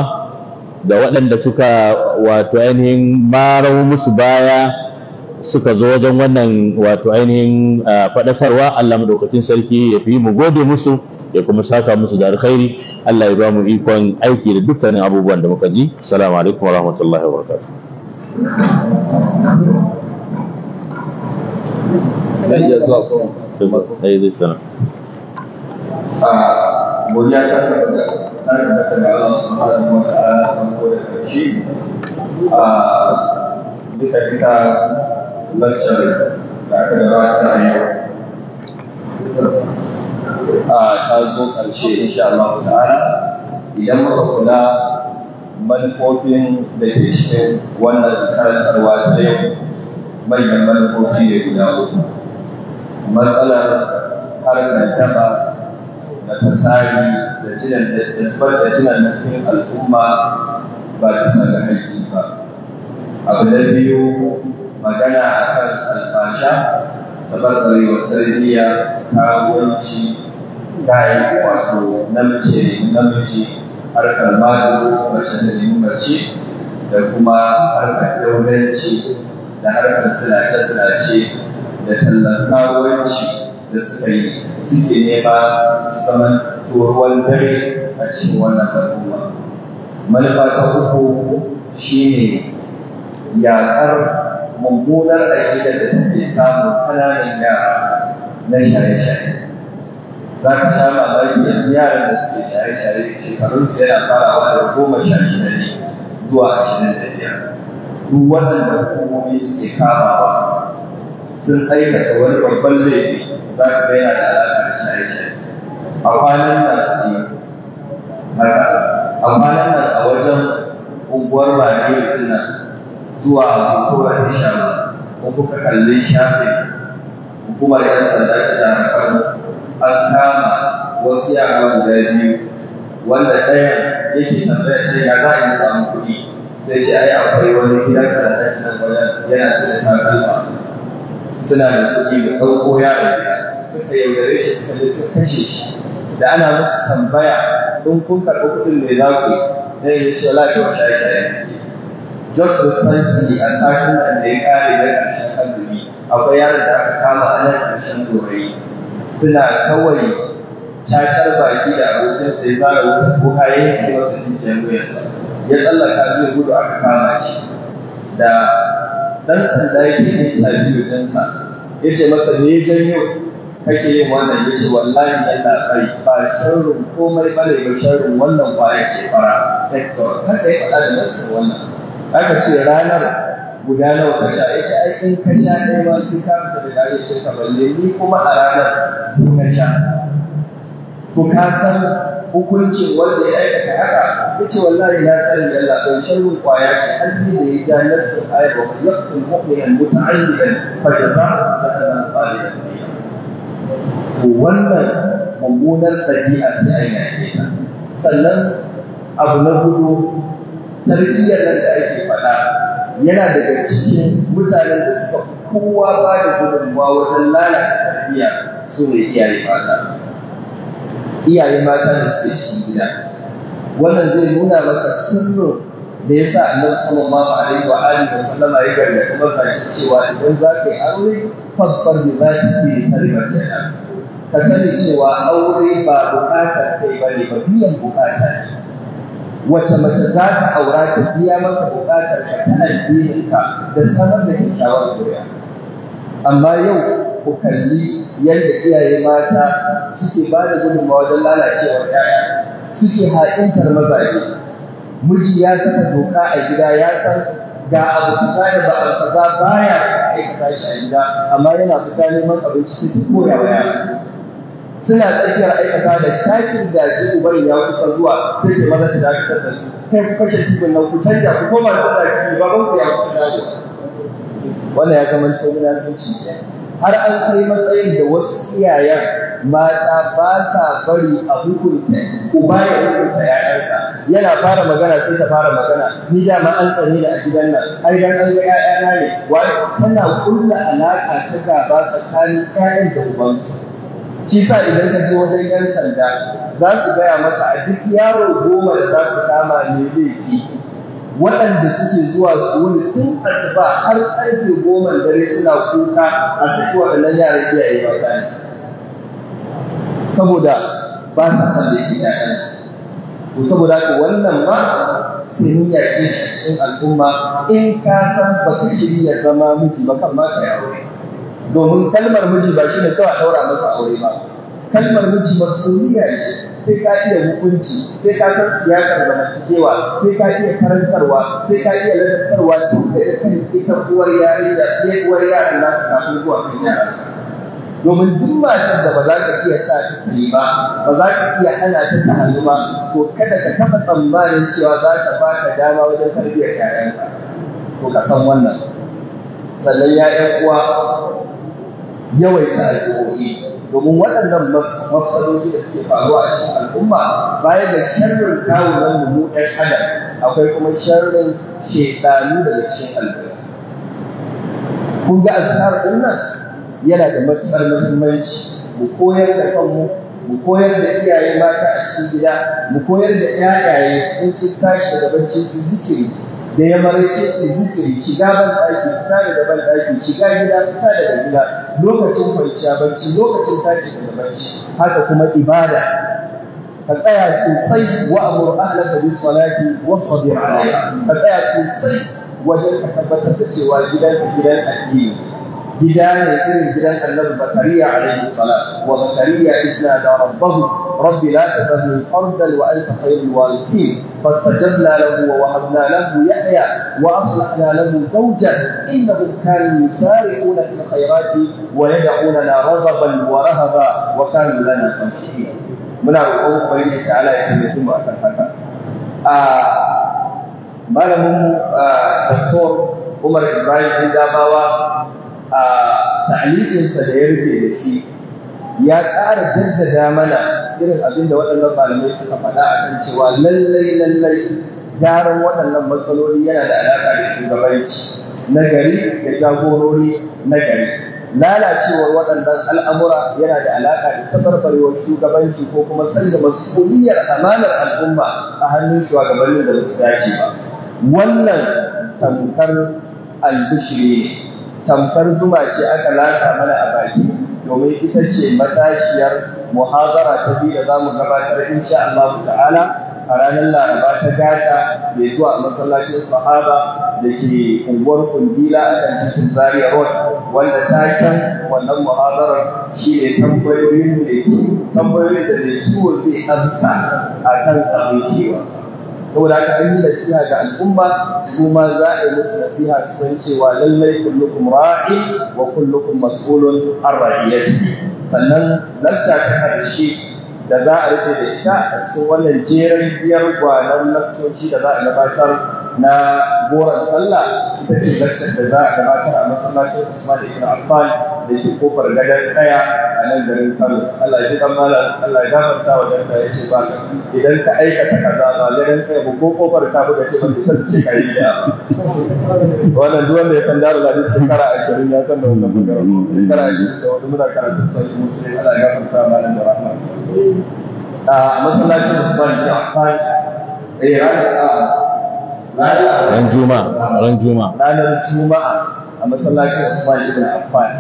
da waɗanda suka wato ainihin marau musu baya suka zo wajen wannan wato ainihin faɗakarwa. Allah madaukakin sarki ya fi mu gode musu ya kuma saka musu da alkhairi. Allah ya ba mu ikon aiki da dukkanin abubuwan da muka ji. Assalamu alaikum wa rahmatullahi wa barakatuh.
Godiya ta tabbata ga Allah subhanahu wa ta'ala farko da ƙarshe. Duka duka lecture da aka gabatar a yau ta zo ƙarshe insha Allah ta'ala. Idan muka kula, manufofin da ke cikin wannan karantarwa ta yau manyan manufofi ne guda uku. Matsalar harkar daba da fasari da jinan da zubar da jinan al'umma ba bisa ga haƙƙi ba. Abu na biyu, magana akan alfasha, tabarbarewar tarbiyya, karuwanci, kayan wato namiji namiji, harkar maɗigo, mace da nemi mace, da kuma harkar daudanci da harkar zinace-zinace da tallan karuwanci da suka yi suke nema su zama ruwan dare a cikin wannan al'umma. Manufa ta uku shine yaƙar mummunar aƙidar da take samun ƙananan yara na shaye-shaye. Za ka sha mamaki, yanzu yaran da suke shaye-shaye shekarunsu yana farawa da 16 ne zuwa 25. Duk waɗanda hukumomi suke kamawa sun aikata wani babban laifi, za ka ga yana da alaƙa da shaye-shaye. A kwanan nan haka, a kwanan nan a wajen unguwar Radiyo ɗin nan zuwa hukumar Ishama, ko kuka kalli shafin hukumar 'yan sanda ta jihar Kano, an kama wasu yara guda biyu wanda ɗayan yake tambayar ɗayan ya za a yi samu kuɗi, sai ce ai akwai wani gidan karatun nan wajen yana sai da takalma, suna da kuɗi, da ɗauko yaron gida. Suka yaudare shi, suka je suka kashe shi. Da ana musu tambaya, in kun karɓi kuɗin me za ku yi? Ɗayan ya ce wallahi kawai shaye-shaye nake. Just recently, a satin nan da ya kare na ƙarshen azumi, akwai yaron da aka kama a nan ƙarshen Dorayi, suna kawai cacar baki da abokinsa, ya zara wuka ya yanke masa jijiyar wuyansa, ya tsallaka zai gudu, aka kama shi. Da ɗan sanda yake interview ɗinsa, ya ce masa me ya janyo kake yin wannan? Ya ce wallahi yallabai, ba sharrin komai bane ba, sharrin wannan kwaya ce fara Exor. Haka ya faɗa da nassin wannan. Aka ce ranar guda nawa ka sha? Ya ce ai in ka sha ɗaya ma sai ka fita da gare shi ka, balle ni kuma a ranar ka sha. To ka san hukuncin wanda ya aikata haka? Ya ce wallahi na sani yallabai, sharrin kwaya ce. Har sai da ya ja nassin ayar wa man yaqtul mu'minan muta'ammidan fa jazaohu jahannam khalidan fiha. To wannan mummunar ɗabi'a sai an yaƙe ta. Sannan abu na hudu, tarbiyyar nan da ake faɗa, yana daga cikin mutanen da suka fi kowa ba da gudunmawa wajen lalata tarbiyya su ne iyaye mata. Iyaye mata da suke cikin gida. Wannan zai nuna maka sirrin da ya sa Annabi sallallahu alaihi wa alihi wa sallama ya gargaɗi mazaje cewa idan za ka yi aure, fasfar bi zati fi taribat jannah. Ka sani cewa aure ba buƙatar kai bane ba, biyan buƙata ne. Wace mace za ka aura ta biya maka buƙatar ka ta addininka da samar da kyakkyawar zuriya? Amma yau ku kalli yadda iyaye mata suke ba da gudunmawa wajen lalacewar 'ya'ya, suke ha'intar mazaje. Miji ya saka doka a gida, ya san ga abu kaza da ba abu kaza baya aikata shi a gida, amma yana fita neman abinci sai ta koya wa yara. Suna tsakiyar aikata da takin da shi uban ya kusa zuwa, sai ke maza ta dakatar da su, kai ku kashe tibin nan, ku canja, ku koma su da shi, baban ku ya kusa dawo. Wannan ya zama to munafunci. Har an kai matsayin da wasu iyayen mata ba sa bari a hukunta uba ya hukunta ‘ya'yansa. Yana fara magana sai ta fara magana, ni dama an tsane da a gidan nan, ai dan an ga ‘ya'yana ne wai. Tana kulla alaƙa ta gaba tsakanin ‘ya'yan da ubansu. Shi sa idan ka je wajen ‘yan sanda, za su gaya maka a duk yaro 10 da za su kama ne laifi, waɗanda suke zuwa su wuni tun asuba har ƙarfe 10 dare suna kuka a saki waɗannan yaran, iyaye mata ne, saboda ba sa son laifin ‘ya'yansu. To saboda haka wannan ma sai mun yaƙe shi cikin al'umma. In ka san baka shirya zama miji ba, kan ma ka yi aure, domin kalmar miji ba shi ne kawai a ɗaura maka aure ba. Kalmar miji mas'uliyya ce. Sai ka iya hukunci, sai ka san siyasar zamantakewa, sai ka iya karantarwa, sai ka iya ladabtarwa tun daga kan ita uwar yarinya, ɗaya uwar yaran naka kafin zuwa kan yara. Domin duk matar da ba za ka iya sa ta yi ba, ba za ka iya hana ta ta hannu ba, to kada ka taɓa tsammanin cewa za ta ba ka dama wajen tarbiyyar ƴaƴanka. To ka san wannan. Sannan ya ƴan uwa, yawaita addu'o'i, domin waɗannan mafsadodi da suke faruwa a cikin al'umma, baya da sharrin kawunan mu ɗan adam, akwai kuma sharrin shaiɗanu daga cikin al'umma. Kun ga azkar ɗin nan yana da matuƙar muhimmanci. Mu koyar da kanmu, mu koyar da iyaye mata a cikin gida, mu koyar da ƴaƴaye in sun tashi daga bacci su zikiri, da ya maraice su zikiri, shiga ban ɗaki, fita daga ban ɗaki, shiga gida, fita daga gida, lokacin kwanciya bacci, lokacin tashi daga bacci. Haka kuma ibada, ka tsaya sosai, wa amur ahlaka bis salati wasbir alaiha. Ka tsaya sosai wajen ka tabbatar da cewa gidan gidan addini, gida ne irin gidan Annabi Zakariya alaihi salam. Wa Zakariya idh nada rabbahu rabbi la tadharni fardan wa anta khayrul warithin, fastajabna lahu wa wahabna lahu Yahya wa aslahna lahu zawjan, innahum kanu yusari'una fil khayrati wa yad'unana raghaban wa rahaba wa kanu lana khashi'in. Muna roƙon Ubangiji ta'ala ya taimake mu akan haka. A malamin mu Dr. Umar Ibrahim Indabawa, a ta'liqinsa da ya rufe da shi, ya ƙara jaddada mana irin abin da waɗannan malamai suka faɗa a kan cewa lallai lallai gyaran waɗannan matsaloli yana da alaƙa da shugabanci na gari da jagorori na gari. Lalacewar waɗannan al'amura yana da alaƙa da tabarbarewar shugabanci ko kuma sanya mas'uliyar amanar al'umma a hannun shugabannin da ba su dace ba. Wannan tamkar albishiri ne, tamkar zuma ce aka lasa mana a baki, domin ita ce matashiyar muhazara ta biyu da za mu gabatar insha Allah ta'ala a ranar Laraba ta gata mai zuwa a masallacin Sahaba da ke unguwar Kundila a kan titin Zaria Road, wanda taken wannan muhazarar shi ne tambayoyin da mai kiwo zai amsa a kan abin kiwonsa. Saboda haka an yi nasiha ga al'umma, su ma za a yi musu nasiha su san cewa lallai kullukum ra'i wa kullukum mas'ulun an ra'iyati. Sannan lacca ta ƙarshe da za a rufe da ita a cikin wannan jerin biyar gwanon lakcoci da za a gabatar na goron sallah, ita ce lakcar da za a gabatar a masallacin Usman ibn Affan da ke kofar Gadon Kaya a nan garin Kano. Allah ya ji kan malam, Allah ya gafarta wa danta, ya ce ba idan ka aikata kaza ba Gadon Kaya ba ko kofar ta buga ce ba ta ce ka yi da wannan. Duk wanda ya san Darul Hadith shekara 20 ya san da wannan magana. Shekara 24 muna karatu sai Muslim. Allah ya gafarta malam da rahma. A masallacin Usman ibn Affan, ranar
Ran Juma'a, ran Juma'a.
Ranar Juma'a a masallacin Usman ibn Affan.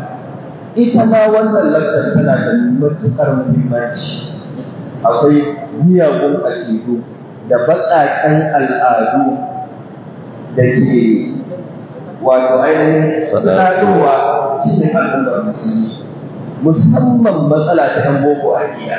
Ita ma wannan lakcar tana da matuƙar muhimmanci. Akwai miyagun aƙidu da baƙaƙen al'adu da ke wato ainihin sadarwa cikin al'ummar musulmi, musamman matsala ta ɗan boko aƙida.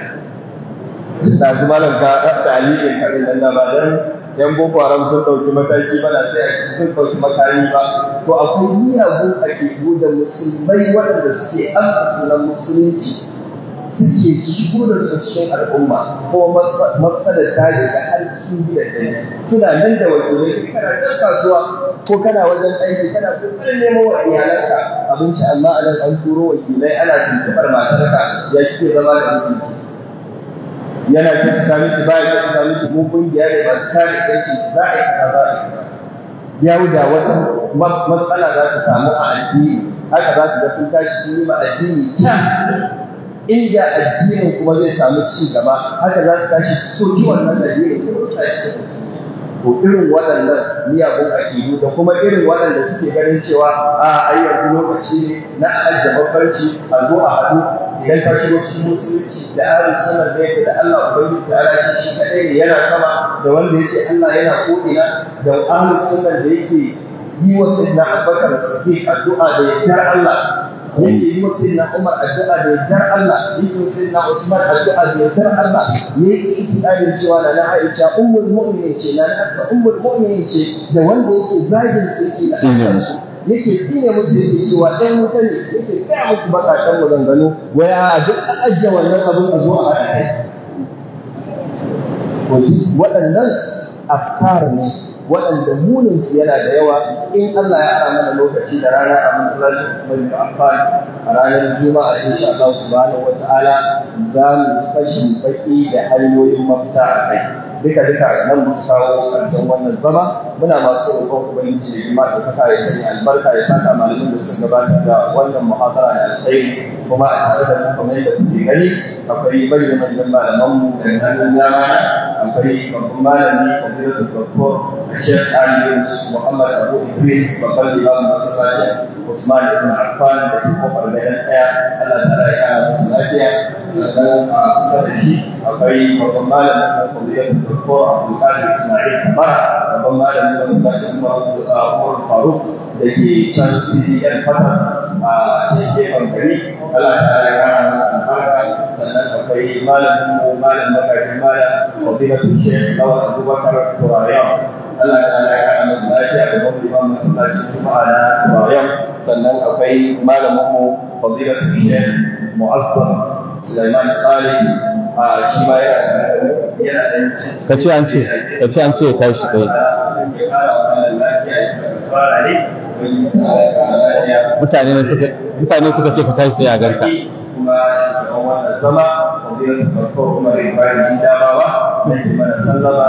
Da malam ka ta'aliƙin karin nan ba dan Yan Boko Haram sun ɗauki mataki ba na sai sun ɗauki makami ba. To akwai miyagun aƙidu da musulmai waɗanda suke amsa sunan musulunci suke shigo da su cikin al'umma, ko mafsadar ta shiga har cikin gidajen. Suna nan da wakilai, kana can kasuwa ko kana wajen aiki kana kokarin nemo wa iyalanka abinci, amma a nan an turo wakilai ana tuntuɓar matarka, ya kike zama da mijinki, yana kyautata miki, ba ya kyautata miki, mu kungiya ne masu kare ƴanci, za a yi kaza, za a yi kaza. Yau da wata matsala za ta samu a addini, haka za su ga sun tashi sun yi ma addini can, inda addinin kuma zai samu ci gaba, haka za su tashi su soki wannan addinin kuma su tashi su. To irin waɗannan miyagun aƙidu da kuma irin waɗanda suke ganin cewa a ai yanzu lokaci ne na ajiye bambanci, a zo a haɗu, idan ka shigo cikin musulunci da ahlus sunna da yake da Allah ubangiji ta'ala shi kaɗai ne yana sama, da wanda yake Allah yana ko'ina, da ahlus sunna da yake yi wa sayyidina Abubakar Siddiq addu'a da yardar Allah, yake yi wa sayyidina Umar addu'a da yardar Allah, yake wa sayyidina Usman addu'a da yardar Allah, yake itikadin cewa na Aisha ummul mu'minin ce, na Hafsa ummul mu'minin ce, da wanda yake zagin su yake la'antar su, yake tsine musu, yake cewa ɗan wuta ne, yake gaya musu baƙaƙen maganganu, wai a duk a ajiye wannan abin a zo a haɗa kai. Waɗannan afkar ne waɗanda muninsu yana da yawa. In Allah ya ara mana lokaci da rana a masallacin Usman bin Affan a ranar Juma'a insha Allah subhanahu wata'ala za mu fashin baki da hanyoyin mafita a kai. Duka duka nan mun kawo ƙarshen wannan zama, muna masu roƙon Ubangiji da girma ɗaukaka ya sanya albarka, ya saka malamin da suka gabatar da wannan muhadara da alkhairi. Kuma a tare da mu kamar yadda kuke gani akwai manyan manyan malamanmu da hannun dama, akwai babban malami Fadilatul Doktor Sheikh Ali Muhammad Abu Idris, babban limamin masallacin Usman ibn Affan da ke kofar gadon ɗaya, Allah ta'ala ya kara masa lafiya. Sannan a kusa da shi akwai babban malamin mu Fadilatul Doktor Abdulkadir Ismail Kamara, babban malamin masallacin Umar Faruk da ke can CBN Fatas a can gefen gari, Allah ta'ala ya kara masa albarka. Sannan akwai malamin mu malam magajin malam Fadilatul Sheikh Lawal Abubakar Turayen, Allah ta'ala ya kara masa lafiya, da babban limamin masallacin Juma'a na Turayen. Sannan akwai malamin mu Fadilatul Sheikh Mu'azzam Sulaiman Khalid, a shi ma yana da
Ka ce an ce ya tashi tsaye. Mutane suka ce ka tashi tsaye a ganka.
Kuma shugaban wannan zama Fadilatul Doktor Umar Ibrahim Damawa, nake mana sallama.